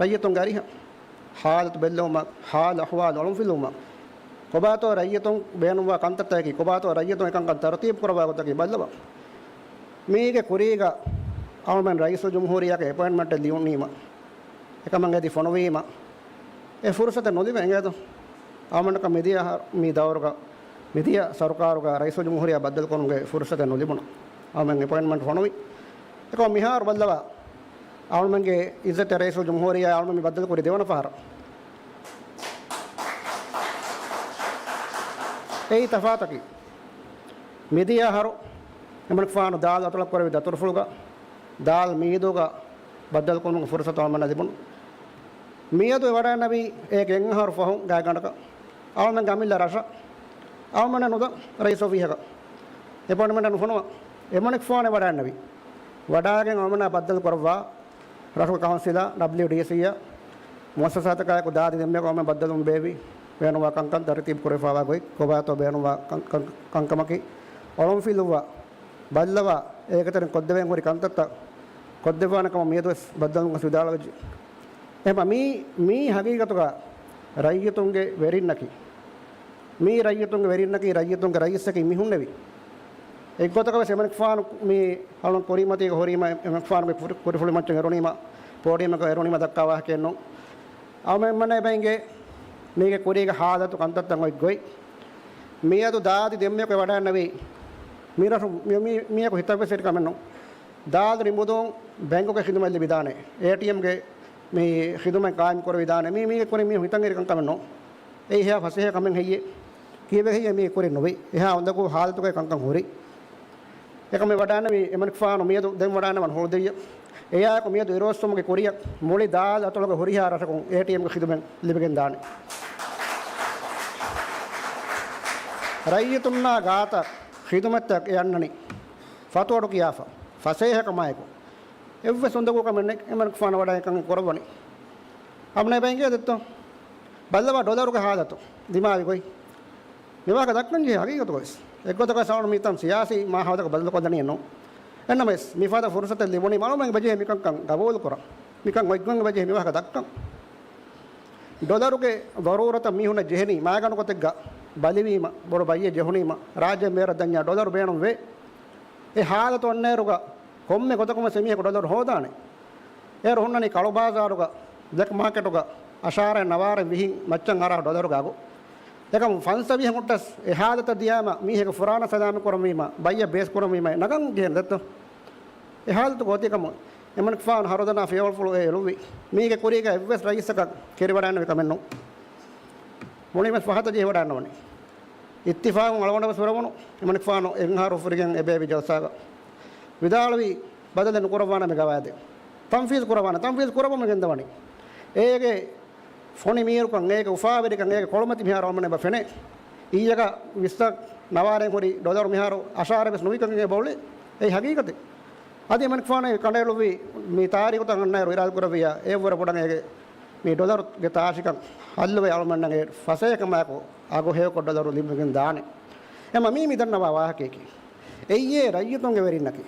ރައްޔިތުންގެ އަރިހަށް ޙާލަތު ބެއްލެވުމަށް، ޙާލު އަޙްވާލު އޮޅުންފިލުވުމަށް، ކޮބާތޯ ރައްޔިތުން ބޭނުންވާ ކަންތައްތަކަކީ، ކޮބާތޯ ރައްޔިތުން އެކަންކަން ތަރުތީބު ކުރައްވާ ގޮތަކީ ބައްލަވާ. މީގެ ކުރީގަ އަޅުމެން ރައީސުލްޖުމްހޫރިއްޔާގެ އެޕޮއިންޓްމަންޓެއް ލިޔުނީމަ، އެކަމަށް އެދި ފޮނުވީމަ، އެ ފުރުސަތެއް ނުލިބެ އެނގޭތޯ؟ އަޅުމެންނަކަށް މިދިޔަ އަހަރު، މި ދައުރުގަ، މިދިޔަ ސަރުކާރުގަ ރައީސުލްޖުމްހޫރިއްޔާ ބައްދަލުކުރުމުގެ ފުރުސަތެއް ނުލިބުނު. އަޅުމެން އެޕޮއިންޓްމަންޓް ފޮނުވި. އެކަމަށް މިހާރު ބައްލަވާ، އަޅުމެންގެ އިއްޒަތްތެރި ރައީސުލްޖުމްހޫރިއްޔާ އަޅުމެން މި ބައްދަލުކުރީ ދެވަނަ ފަހަރަށް. އެއީ ތަފާތަކީ، މިދިޔަ އަހަރު އެމަނިކުފާނު ދާލް އަތޮޅަށް ކުރެއްވި ދަތުރުފުޅުގަ، ދާލް މިއިދޫގަ ބައްދަލުކުރުމުގެ ފުރުސަތު އަޅުމެންނަށް ލިބުނު. މިއަދު އެ ވަޑައިންނެވީ އޭގެ އެއް އަހަރު ފަހުން ގާތްގަނޑަކަށް އަޅުމެންގެ އަމިއްލަ ރަށަށް، އަޅުމެންނަށް ނުދާ ރައީސް އޮފީހަކަށް އެޕޮއިންޓްމަންޓެއް ނުފޮނުވާ. އެމަނިކުފާނެއް ވަޑައިންނެވި. ވަޑައިގެން އަޅުމެންނާ ބައްދަލު ކުރައްވާ ރަށުގެ ކައުންސިލާ، ޑަބްލިއުޑީސީއާ، މުއައްސަސާތަކާއެކު ދާދި ދެންމެއަކު އަޅުމެން ބައްދަލުވުން ބޭއްވި. ބޭނުންވާ ކަންކަން ތަރުތީބު ކުރެވިފައިވާ ގޮތް، ކޮބާތޯ ބޭނުންވާ ކަން-، ކަން-، ކަންކަމަކީ އޮޅުންފިލުއްވާ، ބައްލަވާ، އޭގެތެރެއިން ކޮށްދެވޭން ހުރި ކަންތައްތައް ކޮށްދެއްވާނެ ކަމަށް މިއަދުވެސް ބައްދަލުވުން ވިދާޅުވެއްޖެ. އެހެންމަ މީ، މީ ހަގީގަތުގަ ރައްޔިތުންގެ ވެރިންނަކީ، މީ ރައްޔިތުންގެ ވެރިންނަކީ، ރައްޔިތުންގެ ރައީސަކީ މި ހުންނެވީ. އެއްގޮތަކަށް ވެސް އެމަނިކުފާނު މި އަޅުން ކުރިމަތީގަ ހުރީމަ، އެމަނިކުފާނުގެ ކުރި-، ކުރިފުޅި މައްޗަށް އެރުނީމަ، ޕޯޑިއަމަކަށް އެރުނީމަ ދައްކާ ވާހަކައެއް ނޫން. އަޅުމެންނަށް އެބަ އިނގޭ މީގެ ކުރީގެ ހާލަތު ކަންތައްތައް އޮތް ގޮތް. މިއަދު ދާދި ދެންމެއަކު ވަޑައިންނެވީ މި ރަށު މި-، މި-، މީއަކު ހިތަށްވެސް އެރި ކަމެއް ނޫން. ދާލް ރިނބުދޫން ބެންކުގެ ޚިދުމަތް ލިބިދާނެ، އޭޓީއެމްގެ މި ޚިދުމަތް ޤާއިމް ކުރެވިދާނެ. މީ މީގެ ކުރިން މީ ހިތަށް އެރި ކަންކަމެއް ނޫން. އެއީ ހެޔާ ފަސޭހަ ކަމެއް ހެއްޔޭ؟ ކީއްވެ ހެއްޔޭ މީ ކުރިން ނުވީ؟ އެހާ އުނދަގޫ ހާލަތުގައި ކަންކަން ހުރީ. އެކަމެއް ވަޑައިންނެވީ އެމަނިކުފާނު މިއަދު ދެން ވަޑައިންނަވަން ހުޅުދެއްޔަ. އެއާއެކު މިއަދު އިރުއޮއްސުމުގެ ކުރިއަށް މުޅި ދާލް އަތޮޅުގެ ހުރިހާ ރަށަކުން އޭޓީއެމްގެ ޚިދުމަތް ލިބިގެން ދާނެ. ރައްޔިތުންނާ ގާތަށް ޚިދުމަތްތައް އެ އަންނަނީ ފަތު އަޑު ކިޔާފަ، ފަސޭހަ ކަމާއެކު. އެއްވެސް އުނދަގޫ ކަމެއް ނެތް އެމަނިކުފާނު ވަޑައިގެން ކަން ކުރައްވަނީ. އަމްނަ އެބަ އިނގޭ ދެއްތޯ؟ ބައްލަވާ ޑޮލަރުގެ ހާލަތު ދިމާވި ގޮތް. މިވާހަކަ ދައްކަން ޖެހޭ ހަގީގަތުގަވެސް. އެއްގޮތަކަށް ސައުން މިތަން ސިޔާސީ މާހައުލަކަށް ބަދަލުކޮށްލަނީ ނޫން. އެންނަމެސް، މިފަދަ ފުރުސަތެއް ލިބުނީމަ އަޅުމެން އެބަޖެހޭ މިކަންކަން ގަބޫލުކުރަން. މިކަން އޮތްގޮތް އެބަޖެހޭ މިވާހަކަ ދައްކަން. ޑޮލަރުގެ ޒަރޫރަތަށް މީހުންނަށް ޖެހެނީ މާގަނޑު ގޮތެއްގަ ބަލިވީމަ، ބޮޑު ބައްޔެއް ޖެހުނީމަ، ރާއްޖެ ބޭރަށް ދަންޏާ ޑޮލަރު ބޭނުން ވޭ. އެ ހާލަތު އޮންނައިރުގަ ކޮންމެ ގޮތަކުން ވެސް އެމީހަކު ޑޮލަރު ހޯދާނެ. އޭރު ހުންނަނީ ކަޅު ބާޒާރުގަ، ބްލެކް މާކެޓުގަ، އަށާރައިން ނަވާރައިން ވިހިން މައްޗަށް އަރާ ޑޮލަރުގެ އަގު. އެކަމު ފަންސަވީހަކުން ވެސް އެ ހާލަތަށް ދިޔާމަ މީހެއްގެ ފުރާނަ ސަލާމަތް ކުރަންވީމަ، ބައްޔަށް ބޭސް ކުރަންވީމަ ނަގަން ޖެހޭނެ ދެއްތޯ؟ އެ ހާލަތު ގޯތި ކަމު އެމަނިކުފާނު ހަރުދަނާ ފިޔަވަޅުފުޅު އެ އެޅުއްވި. މީގެ ކުރީގަ އެއްވެސް ރައީސަކަށް ކެރިވަޑައިންނެވި ކަމެއް ނޫން. މުޅިން ވެސް ފަހަތަށް ޖެހިވަޑައިންނަވަނީ. އިއްތިފާގުން އަޅުގަނޑަށް ވެސް ހުރެވުނު، އެމަނިކުފާނު އެންހާރު ފުރިގެން އެބޭބި ޖަލްސާގަ ވިދާޅުވީ، ބަދަލެއް ނުކުރައްވާނަމޭ ގަވާއިދެއް. ތަންފީޒު ކުރައްވާނެ، ތަންފީޒު ކުރައްވަމުން ގެންދަވަނީ. އޭގެ ފޮނި މީރުކަން، އޭގެ އުފާވެރިކަން، އޭގެ ކޮޅުމަތި މިހާރު އަޅުމެން އެބަ ފެނޭ. އިއްޔަކަ ވިއްސަ ނަވާރައިން ހުރި ޑޮލަރު މިހާރު އަށާރަ ވެސް ނުވިކަން އެބަ އުޅޭ. އެއީ ހަގީގަތެއް. އަދި އެމަނިކުފާނު ކަނޑައެޅުއްވި މި ތާރީޚުތައް އަންނައިރު އިރާދަ ކުރެއްވިއްޔާ، އެއަށްވުރެ ބޮޑަށް އޭގެ މި ޑޮލަރުގެ ތާށިކަން ހައްލުވެ އަޅުމެންނަށް އެ ފަސޭހަކަމާއެކު އަގު ހެޔޮކޮށް ޑޮލަރު ލިބިގެން ދާނެ. އެމަ މީ މި ދަންނަވާ ވާހަކަޔަކީ. އެއްޔޭ ރައްޔިތުންގެ ވެރިންނަކީ.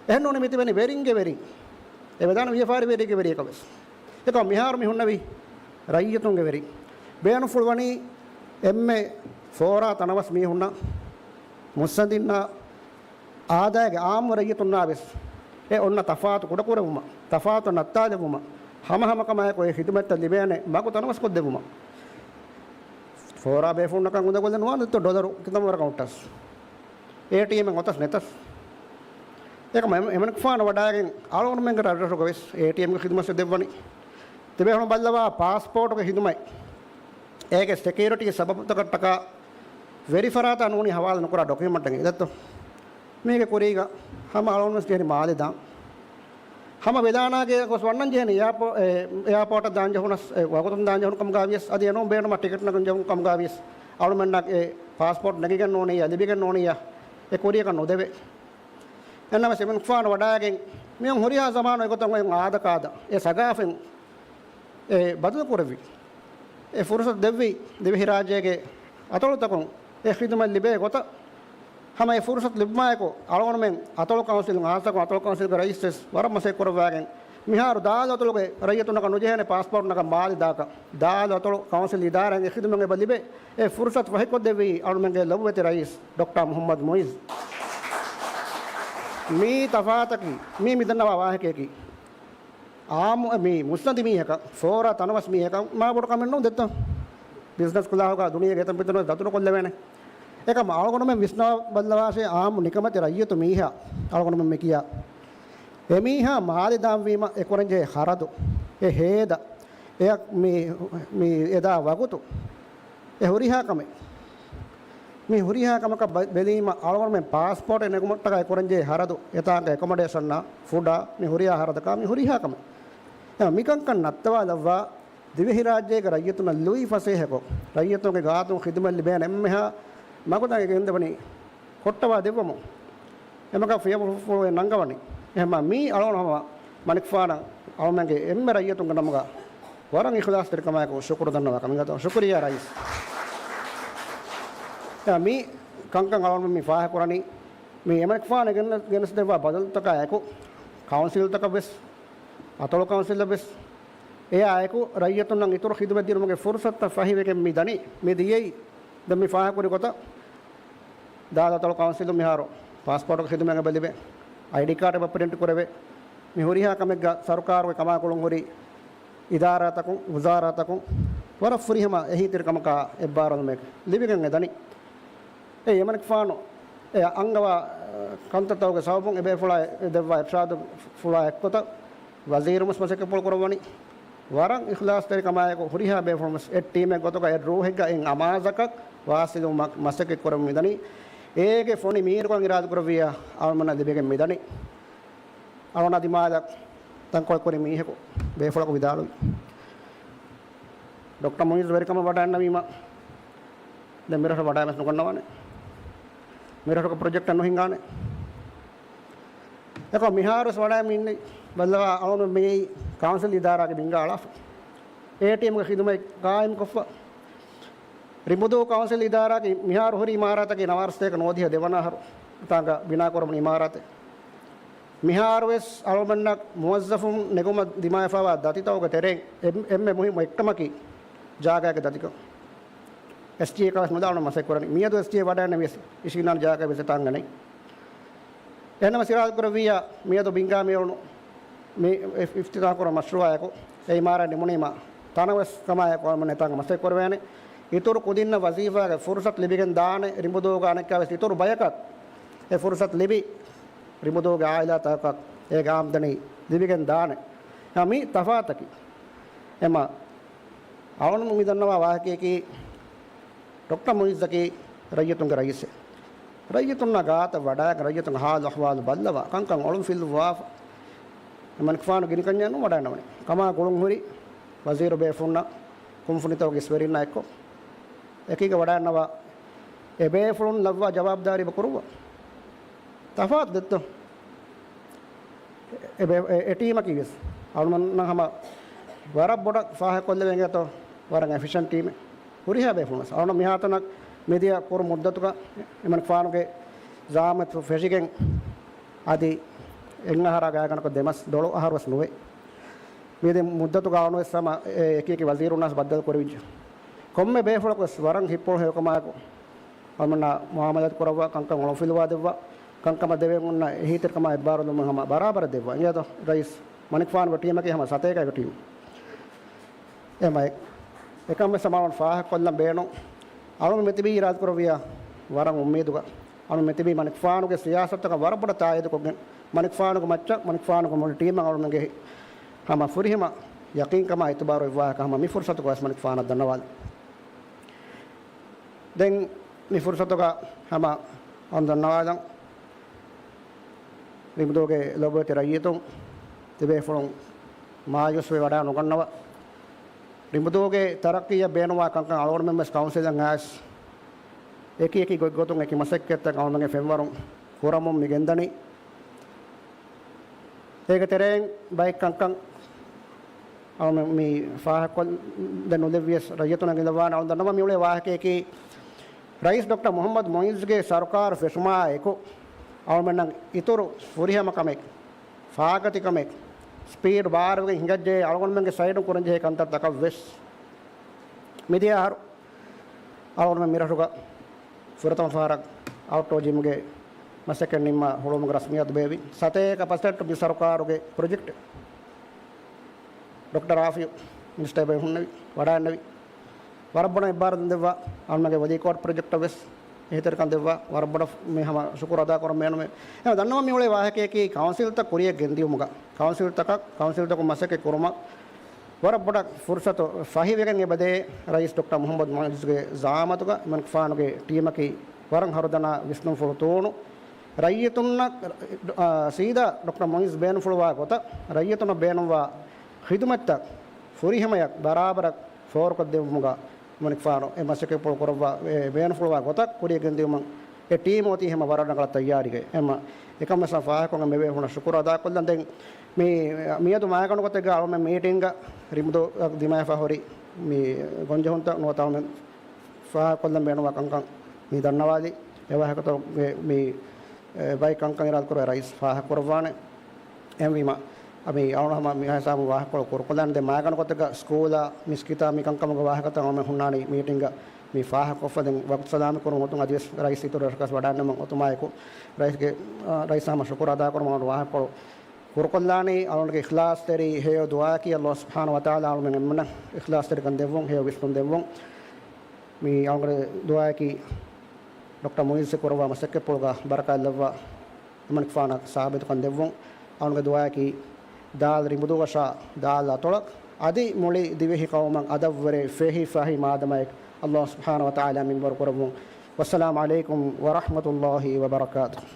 އެހެންނޫނީ މިތިބެނީ ވެރިންގެ ވެރިން. އެ ވެދާނެ ވިޔަފާރި ވެރިގެ ވެރިޔަކަށް ވެސް. އެކަމަ މިހާރު މި ހުންނެވީ ރައްޔިތުންގެ ވެރިން. ބޭނުންފުޅުވަނީ އެންމެ ފޯރާ ތަނަވަސް މީހުންނަށް، މުއްސަނދިންނަށް، އާދައިގެ އާއްމު ރައްޔިތުންނާ ވެސް އެ އޮންނަ ތަފާތު ކުޑަކުރެއްވުމަށް، ތަފާތު ނައްތާލެއްވުމަށް، ހަމަހަމަކަމާއެކު އެ ޚިދުމަތްތައް ލިބޭނެ މަގު ތަނަވަސްކޮށްދެއްވުމަށް. ފޯރާ ބޭފުޅުންނަކަށް އުނދަގުލެއް ނުވާނެ ދެއްތޯ ޑޮލަރު ކިތަންމެ ވަރަކަށް ހުއްޓަސް. އޭޓީއެމްއެއް އޮތަސް ނެތަސް. އެކަމަ އެމަ-، އެމަނިކުފާނު ވަޑާގެން އަޅުގަނޑުމެންގެ ރަށްރަށުގަ ވެސް އޭޓީއެމްގެ ޚިދުމަތް ދެއްވަނީ. ތިބޭފުޅުން ބައްލަވާ ޕާސްޕޯޓުގެ ޚިދުމަތް. އޭގެ ސެކިއުރިޓީ ސަބަބުތަކަށްޓަކާ ވެރި ފަރާތާ ނޫނީ ހަވާލު ނުކުރާ ޑޮކިއުމަންޓެއް ދެއްތޯ. މީގެ ކުރީގަ ހަމަ އަޅުގަނޑު ވެސް ޖެހެނީ މާލެ ދާން. ހަމަ ވެލާނާގެ ގޮސް ވަންނަން ޖެހެނީ އެއާޕޯ-، އެ، އެއާޕޯޓަށް ދާން ޖެހުނަސް، އެ، ވަގުތުން ދާން ޖެހުނު ކަމުގަ ވިޔަސް، އަދި އެނޫން ބޭނުމަށް ޓިކެޓް ނަގަން ޖެހުނު ކަމުގަ ވިޔަސް، އަޅުމެންނަށް އެ ޕާސްޕޯޓް ނެގިގެން ނޫނިއްޔާ، ލިބިގެން ނޫނިއްޔާ، އެ ކުރިޔަކަށް ނުދެވޭ. އެންނަމަސް އެމަނިކުފާނު ވަޑާގެން މިއޮން ހުރިހާ ޒަމާނު އެގޮތަށް އޮތް އާދަކާދަ އެ ސަގާފަތް އެ ބަދަލު ކުރެއްވި. އެ ފުރުސަތު ދެއްވި ދިވެހިރާއްޖޭގެ އަތޮޅުތަކުން އެ ޚިދުމަތް ލިބޭ ގޮތަށް. ހަމަ އެ ފުރުސަތު ލިބުމާއެކު އަޅުގަނޑުމެން އަތޮޅު ކައުންސިލުން، ހާއްސަކޮށް އަތޮޅު ކައުންސިލްގެ ރައީސް ވެސް ވަރަށް މަސައްކަތް ކުރައްވާގެން، މިހާރު ދާލު އަތޮޅުގެ ރައްޔިތުންނަކަށް ނުޖެހޭނެ ޕާސްޕޯޓް ނަގަން މާލެ ދާކަށް، ދާލު އަތޮޅު ކައުންސިލް އިދާރާއިން އެ ޚިދުމަތް އެބަ ލިބޭ. އެ ފުރުސަތު ފަހިކޮށްދެއްވީ އަޅުމެންގެ ލޮބުވެތި ރައީސް ޑޮކްޓަރ މުޙައްމަދު މުޢިއްޒު. މީ ތަފާތަކީ، މީ މިދަންނަވާ ވާހަކަޔަކީ. އާއްމު މި މުއްސަނދި މީހަކަށް، ފޯރާ ތަނަވަސް މީހަކަށް މާ ބޮޑު ކަމެއް ނޫން ދެއްތޯ. ބިޒްނަސް ކުލާހުގަ ދުނިޔޭގެ އެތަން ޕިތަން ވެސް ދަތުރުކޮށްލެވޭނެ. އެކަމަ އަޅުގަނޑުމެން ވިސްނާ ބައްލަވާށޭ، އާއްމު ނިކަމެތި ރައްޔިތު މީހާ އަޅުގަނޑުމެން މި ކިޔާ. އެމީހާ މާލެ ދާންވީމަ އެ ކުރަންޖެހޭ ޚަރަދު، އެ ހޭދަ، އެ މި، މި އެދާ ވަގުތު، އެ ހުރިހާ ކަމެއް. މި ހުރިހާ ކަމަކަށް ބަ-، ބެލީމަ އަޅުގަނޑުމެން ޕާސްޕޯޓެއް ނެގުމަށްޓަކާ އެ ކުރަންޖެހޭ ޚަރަދު، އެތާނގަ އެކޮމޮޑޭޝަންއާ، ފުޑާ، މި ހުރިހާ ޚަރަދަކާ، މި ހުރިހާ ކަމެއް. އެ މިކަންކަން ނައްތަވާލައްވާ، ދިވެހިރާއްޖޭގެ ރައްޔިތުންނަށް ލުއި ފަސޭހަކޮށް، ރައްޔިތުންގެ ގާތުން ޚިދުމަތް ލިބޭނެ އެންމެހާ މަގުތައް ގެންދެވަނީ ކޮށްޓަވާ ދެއްވަމުން. އެމަގަށް ފިޔަވަޅު ނަންގަވަނީ. އެހެންމާ މީ އަޅުގަނޑު ހަމަ މަނިކުފާނަށް އަޅުމެންގެ އެންމެ ރައްޔިތުންގެ ނަމުގަ ވަރަށް އިޚްލާޞްތެރިކަމާއެކު ޝުކުރު ދަންނަވާ ކަމެއް. ޝުކުރިއްޔާ ރައީސް. އެ މީ ކަންކަން އަޅުގަނޑު މި ފާހަގަކުރަނީ. މި އެމަނިކުފާނު ގެނެސް-، ގެނެސްދެއްވާ ބަދަލުތަކާއެކު، ކައުންސިލްތަކަށް ވެސް، އަތޮޅު ކައުންސިލަށް ވެސް، އެއާއެކު ރައްޔިތުންނަށް އިތުރު ޚިދުމަތް ދިނުމުގެ ފުރުސަތުތައް ފަހިވެގެން މި ދަނީ. މި ދިޔައީ ދެން މި ފާހަގަކުރި ގޮތަށް، ދާލު އަތޮޅު ކައުންސިލުން މިހާރު ޕާސްޕޯޓުގެ ޚިދުމަތް އެބަ ލިބޭ، އައިޑީ ކާޑް އެބަ ޕްރިންޓް ކުރެވޭ. މި ހުރިހާ ކަމެއްގަ ސަރުކާރުގެ ކަމާކުޅުން ހުރި އިދާރާތަކުން، ވުޒާރާތަކުން ވަރަށް ފުރިހަމަ އެހީތެރިކަމަކާ އެއްބާރުލުމެއް ލިބިގެން އެ ދަނީ. އެ އެމަނިކުފާނު އެ އަންގަވާ ކަންތައްތަކުގެ ސަބަބުން އެބޭފުޅާ ދެއްވާ އިރުޝާދުފުޅާ އެއްގޮތަށް ވަޒީރުން ވެސް މަސައްކަތްޕުޅު ކުރައްވަނީ. ވަރަށް އިޚްލާޞްތެރިކަމާއެކު ހުރިހާ ބޭފުޅުން ވެސް އެއް ޓީމެއް ގޮތުގަ އެއް ރޫހެއްގަ އެއް އަމާޒަކަށް ވާސިލުވުމަށް މަސައްކަތް ކުރަމުން މިދަނީ. އޭގެ ފޮނި މީރުކަން އިރާދަކުރެއްވިއްޔާ އަޅުމެންނަށް ލިބިގެން މިދަނީ. އަޅުގަނޑާ ދިމާލަށް ތަންކޮޅެއް ކުރި މީހަކު ބޭފުޅަކު ވިދާޅުވި. ޑޮކްޓަރ މުއިއްޒު ވެރިކަމަށް ވަޑައިގަންނަވީމަ، ދެން މިރަށަށް ވަޑައިގެން ނުގަންނަވާނެ. މިރަށުގެ ޕްރޮޖެކްޓެއް ނުހިނގާނެ. އެކަމަ މިހާރުވެސް ވަޑައިގެން އިންނަ ބައްލަވާ އަޅުގަނޑު މިއީ ކައުންސިލް އިދާރާގެ ބިންގާ އަޅާފަ. އޭޓީއެމްގެ ޚިދުމަތް ގާއިމްކޮށްފަ. ރިނބުދޫ ކައުންސިލް އިދާރާގެ މިހާރު ހުރި އިމާރާތަކީ ނަވާރަ ސަތޭކަ ނުވަދިހަ ދެވަނަ އަހަރު ތާނގަ ބިނާކުރަމުން އިމާރާތެއް. މިހާރުވެސް އަޅުގަނޑަށް މުވައްޒަފުން ނެގުމަށް ދިމާވެފައިވާ ދަތިތަކުގެ ތެރެއިން އެން-، އެންމެ މުހިއްމު އެއްކަމަކީ ޖާގާގެ ދަތިކަން. އެސްޓީއެކާ ވެސް ނުލާނު މަސައްކަތް ކުރަނީ. މިއަދު އެސްޓީއެ ވަޑައިގެންނެވިޔަސް އިށީނާން ޖާގަ ވެސް އެތާނގަ ނެތް. އެހެންނަމަ ސިރާދަ ކުރެއްވިއްޔާ މިއަދު ބިންގާ މިއުޅުނު މި އިފް-، އިފްތިތާހު ކުރާ މަޝްރޫއާއެކު އެ އިމާރާތް ނިމުނީމަ ތަނަވަސް ކަމާއެކު އަޅުގަނޑުމެން އެތާނގަ މަސައްކަތް ކުރެވޭނެ. އިތުރު ކުދިންނަށް ވަޒީފާގެ ފުރުސަތު ލިބިގެން ދާނެ. ރިނބުދޫގަ އަނެއްކާވެސް އިތުރު ބަޔަކަށް އެ ފުރުސަތު ލިބި، ރިނބުދޫގެ އާއިލާތަކަށް އޭގެ އާމްދަނީ ލިބިގެން ދާނެ. އެ މީ ތަފާތަކީ. އެމަ އަޅުގަނޑު މި ދަންނަވާ ވާހަކަޔަކީ، ޑޮކްޓަރ މުއިއްޒަކީ ރައްޔިތުންގެ ރައީސެއް. ރައްޔިތުންނާ ގާތަށް ވަޑައިގެން ރައްޔިތުންގެ ހާލު އަހުވާލު ބައްލަވާ ކަންކަން އޮޅުންފިލުއްވާފަ. އެމަނިކުފާނު ގިނިކަންޏެއް ނުވަޑައިންނަވަނީ. ކަމާ ގުޅުންހުރި ވަޒީރު ބޭފުޅުންނާ ކުންފުނިތަކުގެ އިސްވެރިންނާ އެއްކޮށް އެކީގަ ވަޑައިންނަވާ އެބޭފުޅުން ލައްވާ ޖަވާބުދާރީ އެބަ ކުރުއްވާ. ތަފާތު ދެއްތޯ؟ އެ ބޭ-، އެ، އެ ޓީމަކީ ވެސް އަޅުމެންނަށް ހަމަ ވަރަށް ބޮޑަށް ފާހަގަކޮށްލެވޭ އިނގޭތޯ؟ ވަރަށް އެފިޝަންޓް ޓީމެއް. ހުރިހާ ބޭފުޅުން ވެސް އަޅުން މިހާތަނަށް މިދިޔަ ކުރު މުއްދަތުގަ އެމަނިކުފާނުގެ ޒައާމަތު ފެށިގެން އަދި އެއް އަހަރާ ގާތްގަނޑަކަށް ދެމަސް ދޮޅު އަހަރު ވެސް ނުވޭ. މިދިޔަ މުއްދަތުގަ އަޅުން ވެސް ހަމަ އެ އެކި އެކި ވަޒީރުންނާސް ބައްދަލު ކުރެވިއްޖެ. ކޮންމެ ބޭފުޅަކު ވެސް ވަރަށް ހިތްޕުޅު ހެޔޮކަމާއެކު އަޅުމެންނާ މުއާމަލާތު ކުރައްވާ، ކަންކަން އޮޅުންފިލުވާ ދެއްވާ، ކަންކަމަށް ދެވޭން އޮންނަ އެހީތެރިކަމާ އެއްބާރުލުމެއް ހަމަ ބަރާބަރަށް ދެއްވާ. އިނގޭތޯ ރައީސް މަނިކުފާނުގެ ޓީމަކީ ހަމަ ސަތޭކައިގެ ޓީމް. އެމައި އެކަން ވެސް ހަމަ އަޅުން ފާހަގަކޮށްލަން ބޭނުން. އަޅުން މިތިބީ އިރާދަކުރެއްވިޔާ ވަރަށް އުއްމީދުގަ. އަޅުން މިތިބީ މަނިކުފާނުގެ ސިޔާސަތަކަށް ވަރަށް ބޮޑަށް ތާއީދުކޮށްގެން، މަނިކުފާނުގެ މައްޗަށް، މަނިކުފާނުގެ މުޅި ޓީމަށް އަޅުމެންގެ ހަމަ ފުރިހަމަ ޔަޤީންކަމާ އިތުބާރު އޮތް ވާހަކަ ހަމަ މި ފުރުސަތުގަ ވެސް މަނިކުފާނަށް ދަންނަވާލި. ދެން މި ފުރުސަތުގަ ހަމަ އަން ދަންނަވާލަން. ރިނބުދޫގެ ލޮބުވެތި ރައްޔިތުން ތިބޭފުޅުން މާޔޫސްވެ ވަޑާ ނުގަންނަވަ. ރިނބުދޫގެ ތަރައްޤީއަށް ބޭނުންވާ ކަންކަން އަޅުގަނޑުމެން ވެސް ކައުންސިލަށް އައިސް އެކި އެކި ގޮތްގޮތުން އެކި މަސައްކަތްތައް އަޅުގަނޑުގެ ފެންވަރުން ކުރަމުން މި ގެންދަނީ. އޭގެ ތެރެއިން ބައެއް ކަންކަން އަޅުމެން މި ފާހަގަކޮށްދެން ނުލެއްވިޔަސް ރައްޔިތުންނަށް ގެންދަވާނެ. އަޅުގަނޑު ދަންނަވަން މިއުޅޭ ވާހަކަޔަކީ، ރައީސް ޑޮކްޓަރ މުޙައްމަދު މުޢިއްޒުގެ ސަރުކާރު ފެށުމާއެކު އަޅުމެންނަށް އިތުރު ފުރިހަމަ ކަމެއް، ފާގަތި ކަމެއް، ސްޕީޑް ބާރުވެގެން ހިނގައްޖެ އަޅުގަނޑުމެންގެ ސައިޑުން ކުރަންޖެހޭ ކަންތައްތަކަށް ވެސް މިދިޔަ އަހަރު އަޅުގަނޑުމެން މިރަށުގަ ފުރަތަމަ ފަހަރަށް އައުޓްޑޯ ޖިމްގެ މަސައްކަތް ނިންމާ ހުޅުވުމުގެ ރަސްމިއްޔާތު ބޭއްވި. ސަތޭކަ ޕަސެންޓް މި ސަރުކާރުގެ ޕްރޮޖެކްޓް ޑޮކްޓަރ ރާފިޢު މިނިސްޓަރ އެބަ ހުންނެވި، ވަޑައިންނެވި. ވަރަށް ބޮޑަށް އެއްބާރުލުން ދެއްވާ އަޅުމެންގެ ވަލީކޯޓް ޕްރޮޖެކްޓަށް ވެސް އެހީތެރިކަން ދެއްވާ. ވަރަށް ބޮޑަށް މި ހަމަ ޝުކުރު އަދާކުރަން ބޭނުމޭ. އެހެން ދަންނަވަން މިއުޅޭ ވާހަކަޔަކީ ކައުންސިލްތައް ކުރިއަށް ގެންދިޔުމުގަ، ކައުންސިލްތަކަށް، ކައުންސިލްތަކުން މަސައްކަތް ކުރުމަށް ވަރަށް ބޮޑަށް ފުރުސަތު ފަހިވެގެން އެބަދޭ ރައީސް ޑޮކްޓަރ މުޙައްމަދު މުޢިއްޒުގެ ޒައާމަތުގަ އެމަނިކުފާނުގެ ޓީމަކީ ވަރަށް ހަރުދަނާ ވިސްނުންފުޅު ތޫނު ރައްޔިތުންނަށް، އާ، ސީދާ ޑޮކްޓަރ މުޢިއްޒު ބޭނުންފުޅުވާ ގޮތަށް ރައްޔިތުންނަށް ބޭނުންވާ ޚިދުމަތްތައް ފުރިހަމަޔަށް ބަރާބަރަށް ފޯރުކޮށްދެއްވުމުގަ މަނިކުފާނު އެ މަސައްކަތްޕުޅު ކުރައްވާ އެ ބޭނުންފުޅުވާ ގޮތަށް ކުރިއަށް ގެންދިއުމަށް އެ ޓީމް އޮތީ ހަމަ ވަރަށް ރަނގަޅަށް ތައްޔާރީގައި. އެމަ އެކަން ވެސް ފާހަގަކޮށް އެންމެ ބޭފުޅުންނަށް ޝުކުރު އަދާކޮށްލަން. ދެން މި މިއަދު މާގަނޑު ގޮތެއްގަ އަޅުމެން މީޓިންގ ރިމުދޫ ދިމާވެފަ ހުރި މި ގޮންޖެހުންތައް ނުވަތަ އަޅުމެން ފާހަގަކޮށްލަން ބޭނުންވާ ކަންކަން މި ދަންނަވާލި. އެ ވާހަކަތަކުގެ މި، އެ، ބައި ކަންކަން އިރާދަކުރެ ރައީސް ފާހަގަކުރައްވާނެ. އެހެންވީމަ، މި އަޅުން ހަމަ މި ހިސާބުން ވާހަކަކޮޅު ކުރުކޮށްލާނެ. ދެން މާގަނޑު ގޮތެއްގަ ސްކޫލާ މިސްކިތާ މި ކަންކަމުގެ ވާހަކަތައް އަޅުމެން ހުންނާނީ މީޓިންގަ މި ފާހަގަކޮށްފަ ދެން ވަގުތު ސަލާމަތް ކުރުން އޮތުން އަދިވެސް ރައީސް އިތުރު ރަށަކަށް ވަޑާންނަމަ އޮތުމާއެކު ރައީސްގެ، އާ، ރައީސް ހަމަ ޝުކުރު އަދާކުރުމަށް އަޅުން ވާހަކަކޮޅު ކުރުކޮށްލާނީ. އަޅުންގެ އިޚްލާޞްތެރި ހެޔޮ ދުޢާއަކީ އައްލާހު ސުބްޙާނަހޫ ވަތަޢާލާ އަޅުމެން އެންމެނަށް އިޚްލާޞްތެރިކަން ދެއްވުން، ހެޔޮ ވިސްނުން ދެއްވުން. މި އަޅުންގެ ދުޢާއަކީ ޑޮކްޓަރ މުޢިއްޒު ކުރައްވާ މަސައްކަތްޕުޅުގަ ބަރަކާތް ލައްވާ އެމަނިކުފާނަށް ސާބިތުކަން ދެއްވުން. އަޅުންގެ ދުޢާއަކީ ދާލް ރިނބުދޫވަށާ ދާލް އަތޮޅަށް އަދި މުޅި ދިވެހި ޤައުމަށް އަދަށްވުރެ ފެހި ފަހި މާދަމައެއް އައްލާހު ސުބްޙާނަހޫ ވަތަޢާލާ މިންވަރު ކުރައްވުން. ވައްސަލާމު ޢަލައިކުމް ވަރަޙްމަތުﷲި ވަބަރަކާތުހު.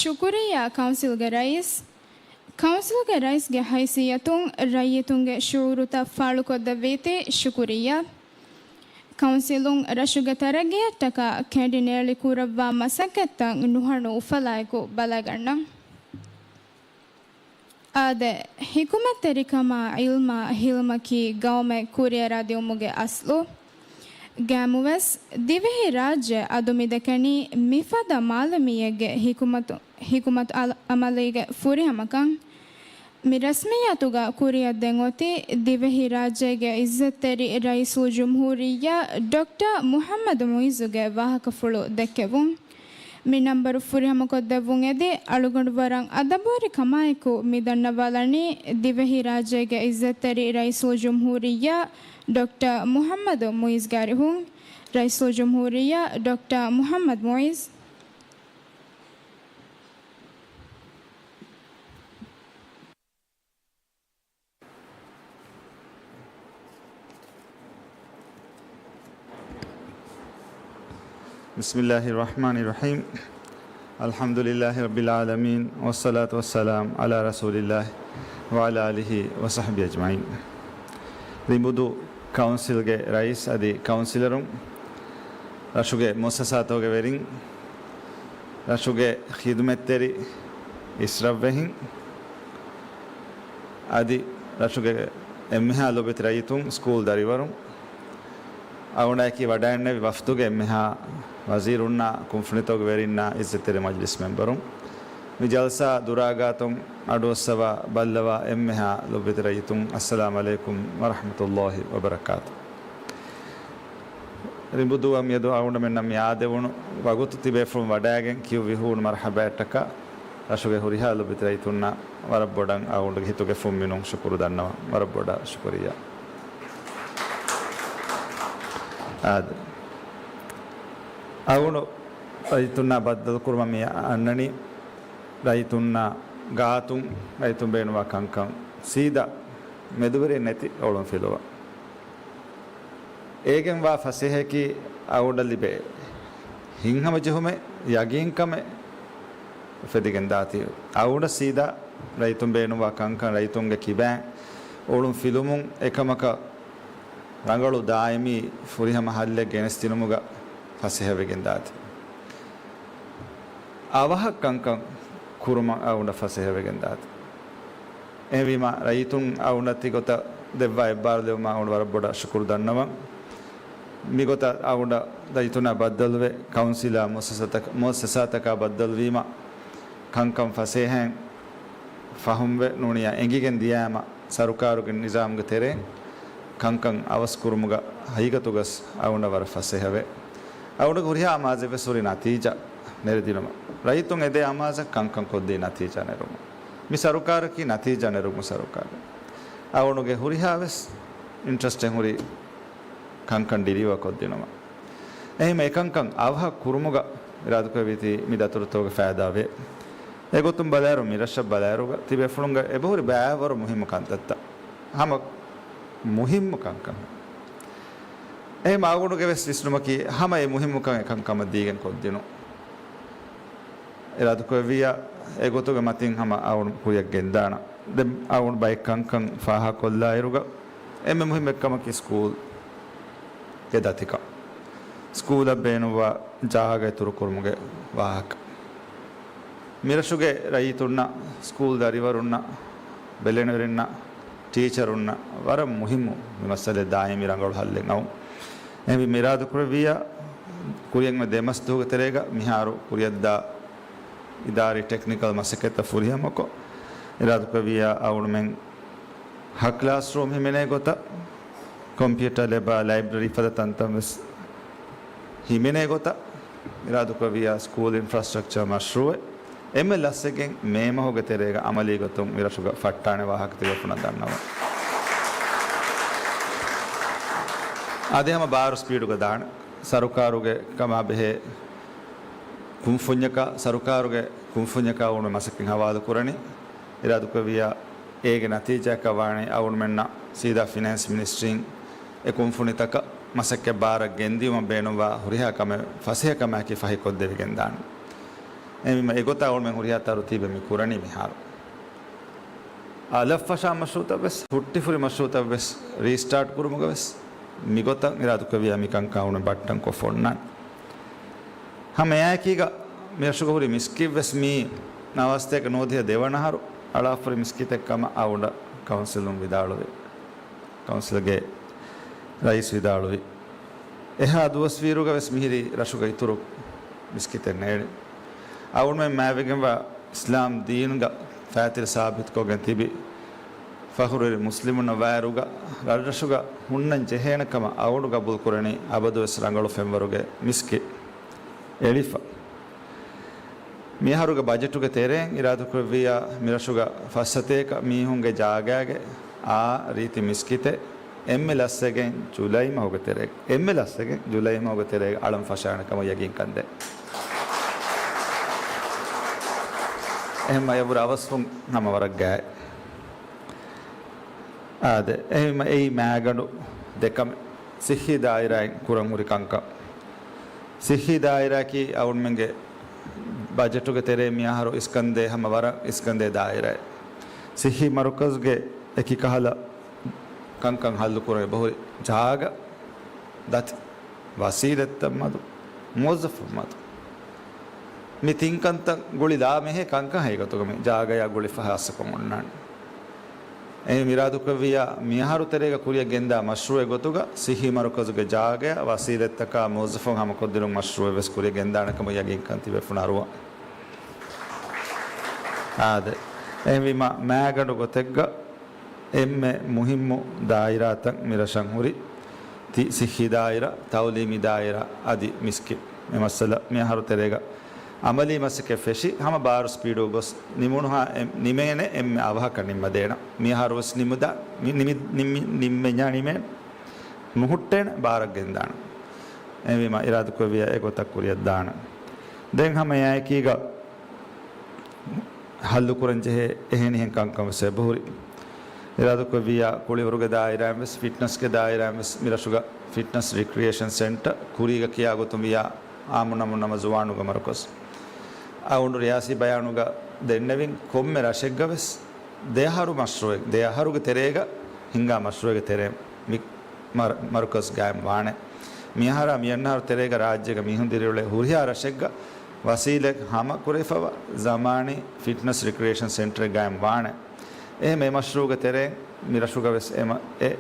ޝުކުރިއްޔާ ކައުންސިލްގެ ރައީސް. ކައުންސިލްގެ ރައީސްގެ ހައިސިއްޔަތުން ރައްޔިތުންގެ ޝުޢޫރުތައް ފާޅުކޮށްދެއްވީތީ ޝުކުރިއްޔާ. ކައުންސިލުން ރަށުގެ ތަރައްގީއަށްޓަކާ ކެނޑިނޭޅި ކުރައްވާ މަސައްކަތްތައް ނުހަނު އުފަލާއެކު ބަލަގަންނަން. އާދެ، ޙިކުމަތްތެރިކަމާ ޢިލްމާ ޙިލްމަކީ ގައުމެއް ކުރިއަރާދިއުމުގެ އަސްލު. ގައިމުވެސް، ދިވެހިރާއްޖެ އަދު މިދެކެނީ މިފަދަ މާލަމީއެއްގެ ޙިކުމަތު، ޙިކުމަތު ޢަ، ޢަމަލީގެ ފުރިހަމަކަން. މި ރަސްމިއްޔާތުގަ ކުރިއަށްދޭން އޮތީ ދިވެހިރާއްޖޭގެ ޢިއްޒަތްތެރި ރައީސުލްޖުމްހޫރިއްޔާ ޑޮކްޓަރ މުޙައްމަދު މުޢިއްޒުގެ ވާހަކަފުޅު ދެއްކެވުން. މި ނަންބަރު ފުރިހަމަކޮށްދެއްވުން އެދި، އަޅުގަނޑު ވަރަށް އަދަބުވެރިކަމާއެކު މި ދަންނަވާލަނީ ދިވެހިރާއްޖޭގެ އިއްޒަތްތެރި ރައީސުލްޖުމްހޫރިއްޔާ ޑޮކްޓަރ މުޙައްމަދު މުޢިއްޒުގެ އަރިހުން. ރައީސުލްޖުމްހޫރިއްޔާ ޑޮކްޓަރ މުޙައްމަދު މުޢިއްޒު. بسم الله الرحمن الرحيم. الحمد لله رب العالمين، والصلاة والسلام على رسول الله وعلى آله وصحبه أجمعين. ރިނބުދޫ ކައުންސިލްގެ ރައީސް އަދި ކައުންސިލަރުން، ރަށުގެ މުއައްސަސާތަކުގެ ވެރިން، ރަށުގެ ޚިދުމަތްތެރި އިސްރަށްވެހިން، އަދި ރަށުގެ އެންމެހާ ލޮބެތި ރައްޔިތުން، ސްކޫލް ދަރިވަރުން، އަޅުގަނޑާއެކީ ވަޑައިގެންނެވި ވަފްދުގެ އެންމެހާ ވަޒީރުންނާ، ކުންފުނިތަކުގެ ވެރިންނާ، އިއްޒަތްތެރި މަޖިލިސް މެމްބަރުން، މި ޖަލްސާ ދުރާގާތުން އަޑުއައްސަވާ ބައްލަވާ އެންމެހާ ލޮބެތި ރައްޔިތުން، އައްސަލާމް ޢަލައިކުމް ވަރަޙްމަތުﷲ ވަބަރަކާތު. ރިނބުދޫއަށް މިއަދު އަޅުގަނޑުމެންނަށް މި އާދެވުނު ވަގުތު، ތިބޭފުޅުން ވަޑައިގެން ކިޔުއްވި ހޫނު މަރްޙަބާއަށްޓަކާ، ރަށުގެ ހުރިހާ ލޮބެތި ރައްޔިތުންނަށް ވަރަށް ބޮޑަށް އަޅުގަނޑުގެ ހިތުގެ ފުންމިނުން ޝުކުރު ދަންނަވަން. ވަރަށް ބޮޑަށް ޝުކުރިއްޔާ. އާދެ، އަޅުގަނޑު ރައްޔިތުންނާ ބައްދަލުކުރުމަށް މި އަންނަނީ، ރައްޔިތުންނާ ގާތުން ރައްޔިތުން ބޭނުންވާ ކަންކަން ސީދާ މެދުވެރިން ނެތި އޮޅުން ފިލުވަން. އޭގެން ވާ ފަސޭހައަކީ އަޅުގަނޑަށް ލިބޭ ހިތްހަމަޖެހުމެއް، ޔަގީންކަމެއް އުފެދިގެން ދާތީ. އަޅުގަނޑަށް ސީދާ ރައްޔިތުން ބޭނުންވާ ކަންކަން ރައްޔިތުންގެ ކިބައިން އޮޅުން ފިލުމުން އެކަމަކަށް ރަނގަޅު ދާއިމީ ފުރިހަމަ ހައްލެއް ގެނެސްދިނުމުގަ ފަސޭހަވެގެން ދާތީ. އަވަހަށް ކަންކަން ކުރުމަށް އަޅުގަނޑަށް ފަސޭހަވެގެން ދާތީ. އެހެންވީމަ، ރައްޔިތުން އަޅުގަނޑަށް ތިގޮތަށް ދެއްވާ އެއްބާރުލެވުމަށް އަޅުގަނޑު ވަރަށް ބޮޑަށް ޝުކުރު ދަންނަވަން. މިގޮތަށް އަޅުގަނޑަށް ރައްޔިތުންނާ ބައްދަލުވެ، ކައުންސިލާ މުއައްސަސާތަކަށް، މުއައްސަސާތަކާ ބައްދަލުވީމަ، ކަންކަން ފަސޭހައިން ފަހުމްވެ ނޫނިއްޔާ އެނގިގެން ދިޔައިމަ، ސަރުކާރުގެ ނިޒާމުގެ ތެރެއިން ކަންކަން އަވަސް ކުރުމުގަ ހަގީގަތުގަސް އަޅުގަނޑަށް ވަރަށް ފަސޭހަވޭ. އަޅުގަނޑުގެ ހުރިހާ އަމާޒެއްވެސް ހުރި ނަތީޖާ ނެރެދިނުމަށް. ރައްޔިތުން އެދޭ އަމާޒަށް ކަންކަން ކޮށްދީ ނަތީޖާ ނެރުމަށް. މި ސަރުކާރަކީ ނަތީޖާ ނެރުމު ސަރުކާރެއް. އަޅުގަނޑުގެ ހުރިހާވެސް އިންޓްރެސްޓެއް ހުރި ކަންކަން ޑިލިވަރ ކޮށްދިނުމަށް. އެހެންވީމަ އެކަންކަން އަވަހަށް ކުރުމުގަ އިރާދަކުރެއްވީތީ މި ދަތުރުތަކުގެ ފައިދާވޭ. އެގޮތުން ބަލާއިރު މި ރަށަށް ބަލާއިރުގަ ތިބޭފުޅުންގެ އެބަހުރި ބައިވަރު މުހިއްމު ކަންތައްތައް، ހަމަ މުހިއްމު ކަންކަން. އެހެންވީމަ އަޅުގަނޑުގެ ވެސް ވިސްނުމަކީ ހަމަ އެ މުހިއްމުކަން އެކަންކަމަށް ދީގެން ކޮށްދިނުން. އިރާދަކުރެއްވިއްޔާ އެގޮތުގެ މަތިން ހަމަ އަޅުގަނޑު ކުރިއަށް ގެންދާނަން. ދެން އަޅުގަނޑު ބައެއް ކަންކަން ފާހަގަކޮށްލާއިރުގަ އެންމެ މުހިއްމު އެއްކަމަކީ ސްކޫލްގެ ދަތިކަން. ސްކޫލަށް ބޭނުންވާ ޖާގަ އިތުރުކުރުމުގެ ވާހަކަ. މިރަށުގެ ރައްޔިތުންނަށް، ސްކޫލް ދަރިވަރުންނަށް، ބެލެނިވެރިންނަށް، ޓީޗަރުންނަށް ވަރަށް މުހިއްމު މި މައްސަލައެއް ދާއިމީ ރަނގަޅު ހައްލެއް އައުން. އެހެންވީމަ އިރާދަކުރެއްވިއްޔާ ކުރިއަށް އޮތް ދެ މަސް ދުވަހުގެ ތެރޭގަ މިހާރު ކުރިއަށްދާ އިދާރީ ޓެކްނިކަލް މަސައްކަތްތައް ފުރިހަމަކޮށް، އިރާދަކުރެއްވިއްޔާ އަޅުގަނޑުމެން ހަ ކްލާސްރޫމް ހިމެނޭ ގޮތަށް، ކޮމްޕިއުޓަރ ލެބާ ލައިބްރަރީ ފަދަ ތަންތަން ވެސް ހިމެނޭ ގޮތަށް، އިރާދަކުރެއްވިއްޔާ ސްކޫލް އިންފްރާސްޓްރަކްޗަރ މަޝްރޫއެއް އެންމެ ލަސްވެގެން މޭ މަހުގެ ތެރޭގަ އަމަލީ ގޮތުން މިރަށުގަ ފައްޓާނެ ވާހަކަ ތިބޭފުޅުންނަށް ދަންނަވަން. އަދި ހަމަ ބާރު ސްޕީޑުގަ ދާނެ. ސަރުކާރުގެ ކަމާ ބެހޭ ކުންފުންޏަކާ، ސަރުކާރުގެ ކުންފުންޏަކާ އަޅުގަނޑު މަސައްކަތް ހަވާލު ކުރަނީ. އިރާދަކުރެއްވިއްޔާ އޭގެ ނަތީޖާއަކަށް ވާނީ އަޅުގަނޑުމެންނަށް ސީދާ ފިނޭންސް މިނިސްޓްރީން އެ ކުންފުނިތަކަށް މަސައްކަތް ބާރަށް ގެންދިއުމަށް ބޭނުންވާ ހުރިހާ ކަމެއް ފަސޭހަކަމާއެކީ ފަހިކޮށްދެވިގެންދާނެ. އެހެންވީމަ އެގޮތަށް އަޅުގަނޑުމެން ހުރިހާ ތަރުތީބެއް މި ކުރަނީ މިހާރު. އަލަށްފަށާ މަޝްރޫޢުތައް ވެސް، ހުއްޓިފުރި މަޝްރޫޢުތައް ވެސް ރީސްޓާޓް ކުރުމުގަ ވެސް މިގޮތަށް އިރާދަކުރެއްވިއްޔާ މިކަންކަން އަޅުގަނޑު ބައްޓަން ކޮށްފަ އޮންނާނެ. ހަމަ އެއާއެކީގަ މިރަށުގަ ހުރި މިސްކިތް ވެސް މީ ނަވާސްތޭކަ ނުވަދިހަ ދެވަނަ އަހަރު އަޅާފަ ހުރި މިސްކިތެއް ކަމަށް އަޅުގަނޑަށް ކައުންސިލުން ވިދާޅުވި. ކައުންސިލްގެ ރައީސް ވިދާޅުވި. އެހާ ދުވަސްވީއިރުގަ ވެސް މިހިރީ ރަށުގަ އިތުރު މިސްކިތެއް ނޭޅި. އަޅުގަނޑުމެން މާތްވެގެންވާ އިސްލާމް ދީނުގަ ފައިތިލަ ސާބިތުކޮށްގެން ތިބި ފަޚުރުވެރި މުސްލިމުންނަށް ވާއިރުގަ ރަށްރަށުގަ ހުންނަން ޖެހޭނެ ކަމަށް އަޅުގަނޑު ގަބޫލު ކުރަނީ އަބަދުވެސް ރަނގަޅު ފެންވަރުގެ މިސްކިތް އެޅިފަ. މިއަހަރުގެ ބަޖެޓުގެ ތެރެއިން އިރާދަކުރެއްވިއްޔާ، މިރަށުގަ ފައްސަތޭކަ މީހުންގެ ޖާގައިގެ އާ ރީތި މިސްކިތެއް އެންމެ ލަސްވެގެން ޖުލައި މަހުގެ ތެރޭގަ، އެންމެ ލަސްވެގެން ޖުލައި މަހުގެ ތެރޭގަ އަޅަން ފަށާނެ ކަމަށް ޔަގީންކަން ދޭ. އެހެން އެބުރަ އަވަސްވުން ހަމަ ވަރަށް ގާތް. އާދެ، އެހެންވީމަ އެއީ މާގަނޑު ދެކަމެއް. ސިއްހީ ދާއިރާއިން ކުރަން ހުރި ކަންކަން. ސިއްހީ ދާއިރާއަކީ އަޅުގަނޑުމެންގެ ބަޖެޓުގެ ތެރޭ މިއަހަރު އިސްކަންދޭ ހަމަ ވަރަށް އިސްކަންދޭ ދާއިރާއެއް. ސިއްހީ މަރުކަޒުގެ އެކި ކަހަލަ ކަންކަން ހައްލުކުރަން އެބަހުރި ޖާގަ، ދަތި، ވަސީލަތްތައް މަދު، މުވައްޒަފުން މަދު. މި ތިން ކަންތައް ގުޅި ލާމެހޭ ކަންކަން ހަގީގަތުގަ މި ޖާގަޔާ ގުޅިފަ ހާއްސަކޮށް އޮންނާނެ. އެހެން އިރާދަކުރެއްވިއްޔާ، މިއަހަރު ތެރޭގަ ކުރިއަށް ގެންދާ މަޝްރޫއެއް ގޮތުގަ ސިއްހީ މަރުކަޒުގެ ޖާގަޔާ ވަސީލަތްތަކާ މުވައްޒަފުން ހަމަކޮށްދިނުން މަޝްރޫއެއް ވެސް ކުރިއަށް ގެންދާނެ ކަމަށް ޔަގީންކަން ތިބޭފުޅުން އަރުވަން. އާދެ، އެހެންވީމަ މާގަނޑު ގޮތެއްގަ އެންމެ މުހިއްމު ދާއިރާތައް މިރަށަށް ހުރި ތި ސިއްހީ ދާއިރާ، ތައުލީމީ ދާއިރާ އަދި މިސްކިތް. މި މައްސަލަ މިއަހަރު ތެރޭގަ އަމަލީ މަސައްކަތް ފެށި ހަމަ ބާރު ސްޕީޑު ގޮސް ނިމުނުހާ އެ-، ނިމޭނެ އެންމެ އަވަހަކަށް ނިންމަދޭނަ. މިއަހަރު ވެސް ނިމުދާ، މި-، ނިމި-، ނިމި-، ނިންމެ-، ނިމޭނެ. ނުހުއްޓޭނެ ބާރަށް ގެންދާނަ. އެހެންވީމަ އިރާދަކުރެއްވިއްޔާ އެގޮތަށް ކުރިއަށް ދާނަ. ދެން ހަމަ އެއާއެކީގަ ހައްލުކުރަން ޖެހޭ އެހެނިހެން ކަންކަން ވެސް އެބަހުރި. އިރާދަކުރެއްވިއްޔާ ކުޅިވަރުގެ ދާއިރާއިން ވެސް، ފިޓްނަސްގެ ދާއިރާއިން ވެސް، މިރަށުގަ ފިޓްނަސް ރިކްރިއޭޝަން ސެންޓަރ ކުރީގަ ކިޔާ ގޮތުން ވިއްޔާ އާއްމު ނަމުން ނަމަ ޒުވާނުގެ މަރުކަޒު. އަޅުގަނޑު ރިޔާސީ ބަޔާނުގަ ދެންނެވިން ކޮންމެ ރަށެއްގަ ވެސް ދެ އަހަރު މަޝްރޫއެއް، ދެ އަހަރުގެ ތެރޭގަ ހިންގާ މަޝްރޫއެއްގެ ތެރެއިން މި މަރ-، މަރުކަޒް ގާއިމް ވާނެ. މިއަހަރާ މިއަންނަ އަހަރު ތެރޭގަ ރާއްޖޭގަ މީހުން ދިރިއުޅޭ ހުރިހާ ރަށެއްގަ ވަސީލަތް ހަމަ ކުރެވިފައިވާ ޒަމާނީ ފިޓްނަސް ރިކްރިއޭޝަން ސެންޓަރެއް ގާއިމް ވާނެ. އެހެން އެ މަޝްރޫއުގެ ތެރެއިން މި ރަށުގަ ވެސް އެ މަ-، އެ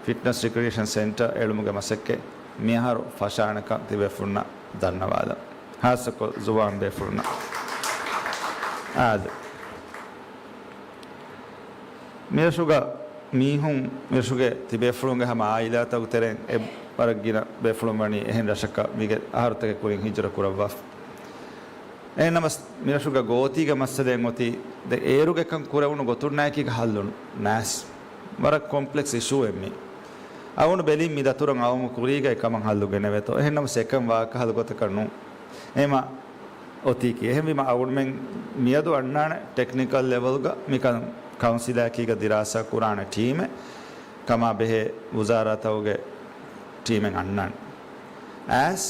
ފިޓްނަސް ރިކްރިއޭޝަން ސެންޓަރ އެޅުމުގެ މަސައްކަތް މިއަހަރު ފަށާނެކަން ތިބޭފުޅުންނަށް ދަންނަވާލަން. ހާއްސަކޮށް ޒުވާން ބޭފުޅުންނަށް. އާދެ. މިރަށުގަ މީހުން، މިރަށުގެ ތިބޭފުޅުންގެ ހަމަ އާއިލާތަކުގެ ތެރެއިން އެ ވަރަށް ގިނަ ބޭފުޅުން ވަނީ އެހެން ރަށަކަށް މީގެ އަހަރުތަކެއް ކުރިން ހިޖުރަ ކުރައްވާފަ. އެހެންނަމަސް މިރަށުގަ ގޯތީގެ މައްސަލައެއް އޮތީ ދެ އޭރުގެކަން ކުރެވުނު ގޮތުންނާއެކީގަ ހައްލު ނައިސް. ވަރަށް ކޮމްޕްލެކްސް އިޝޫއެއް މީ. އަޅުގަނޑު ބެލީ މި ދަތުރަށް އައުމު ކުރީގަ އެކަމަށް ހައްލު ގެނެވޭތޯ. އެހެންނަމަސް އެކަން ވާހަކަ ހައްލު ގޮތަކަށް ނޫން. އެހެމަ އޮތީކީ. އެހެންވީމަ އަޅުގަނޑުމެން މިއަދު އަންނާނެ ޓެކްނިކަލް ލެވަލްގަ މިކަން ކައުންސިލާއެކީގަ ދިރާސާ ކުރާނެ ޓީމެއް ކަމާ ބެހޭ ވުޒާރާތަކުގެ ޓީމެއް އަންނާނެ. އައިސް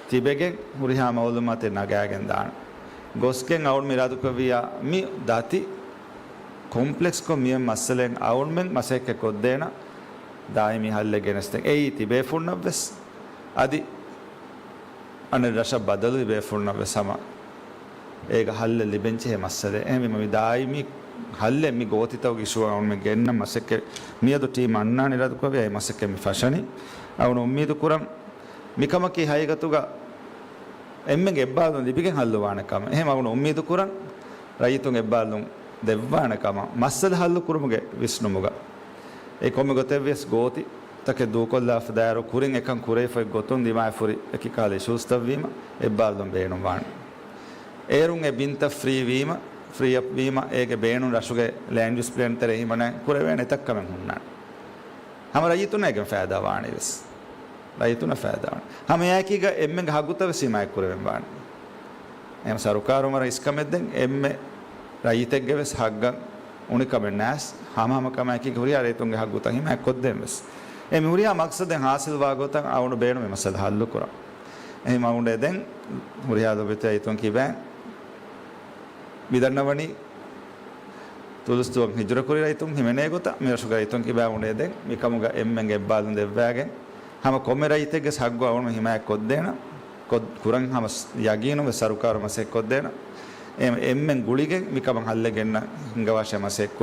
ތިބެގެން ހުރިހާ މައުލޫމާތެއް ނަގާގެން ދާނެ. ގޮސްގެން އަޅުގަނޑު އިރާދަކުރެއްވިއްޔާ މި ދަތި ކޮމްޕްލެކްސްކޮށް މިއޮތް މައްސަލައިން އަޅުގަނޑުމެން މަސައްކަތް ކޮށްދޭނަ ދާއިމީ ހައްލެއް ގެނެސްދޭން. އެއީ ތިބޭފުޅުންނަށްވެސް އަދި އަނެއް ރަށަށް ބަދަލުވި ބޭފުޅުންނަށް ވެސް ހަމަ އޭގަ ހައްލެއް ލިބެންޖެހޭ މައްސަލައެއް. އެހެންވީމަ މި ދާއިމީ ހައްލެއް މި ގޯތިތަކުގެ އިޝޫ އަޅުގަނޑުމެން ގެންނަން މަސައްކަތް މިއަދު ޓީމް އަންނާނެ އިރާދަކުރެއްވިއްޔާ އެ މަސައްކަތް މި ފަށަނީ. އަޅުގަނޑު އުއްމީދު ކުރަން މިކަމަކީ ހަގީގަތުގަ އެންމެންގެ އެއްބާރުލުން ލިބިގެން ހައްލުވާނެ ކަމަށް. އެހެން އަޅުގަނޑު އުއްމީދު ކުރަން ރައްޔިތުން އެއްބާރުލުން ދެއްވާނެ ކަމަށް މައްސަލަ ހައްލު ކުރުމުގެ ވިސްނުމުގަ. އެ ކޮންމެ ގޮތެއްވިޔަސް ގޯތި ތަކެއް ދޫކޮށްލާފަ ދާއިރު ކުރިން އެކަން ކުރެވިފައި ގޮތުން ދިމާވެފަ ހުރި އެކި ކަހަލަ އިޝޫސްތައް ވީމަ އެއްބާރުލުން ބޭނުންވާނެ. އޭރުން އެ ބިންތައް ފްރީ ވީމަ، ފްރީ އަޕް ވީމަ، އޭގެ ބޭނުން ރަށުގެ ލޭންޑް ޔޫސް ޕްލޭން ތެރޭ ހިމަނައި ކުރެވޭނެ އެތައް ކަމެއް ހުންނާނެ. ހަމަ ރައްޔިތުންނަށް އޭގެން ފައިދާ ވާނީ ވެސް. ރައްޔިތުންނަށް ފައިދާ ވާނެ. ހަމަ އެއާއެކީގަ އެންމެންގެ ހައްގުތައް ވެސް ހިމާޔަތް ކުރެވެން ވާނެ. އެހެން ސަރުކާރުން ވަރަށް އިސްކަމެއް ދެން އެންމެ ރައްޔިތެއްގެ ވެސް ހައްގަށް އުނިކަމެއް ނައިސް، ހަމަ ހަމަ ކަމާއެކީ ހުރިހާ ރައްޔިތުންގެ ހައްގުތައް ހިމާޔަތް ކޮށްދޭން ވެސް. އެ މި ހުރިހާ މަގްސަދެއް ހާސިލްވާ ގޮތަށް އަޅުގަނޑު ބޭނުމޭ މައްސަލަ ހައްލު ކުރަން. އެހެން އަޅުގަނޑު އެދެން ހުރިހާ ލޮބުވެތި ރައްޔިތުން ކިބައިން މިދަންނަވަނީ ތުލުސްދުވަހު ހިޖުރަކުރި ރައްޔިތުން ހިމެނޭ ގޮތަށް މި ރަށުގެ ރައްޔިތުން ކިބައިން އުނދަގޫ ދެން މިކަމުގަ އެންމެންގެ އެއްބާރުލުން ދެއްވާގެން ހަމަ ކޮންމެ ރައްޔިތެއްގެ ހައްގު އަޅުގަނޑު ހިމާޔަތް ކޮށްދޭނަ، ކޮށް، ކުރަން ހަމަ ޔަގީނުން ވެސް ސަރުކާރު މަސައްކަތް ކޮށްދޭނަ. އެ، އެންމެން ގުޅިގެން މިކަމަށް ހައްލެއް ގެންނަން ހިންގަވާށޭ މަސައްކަތް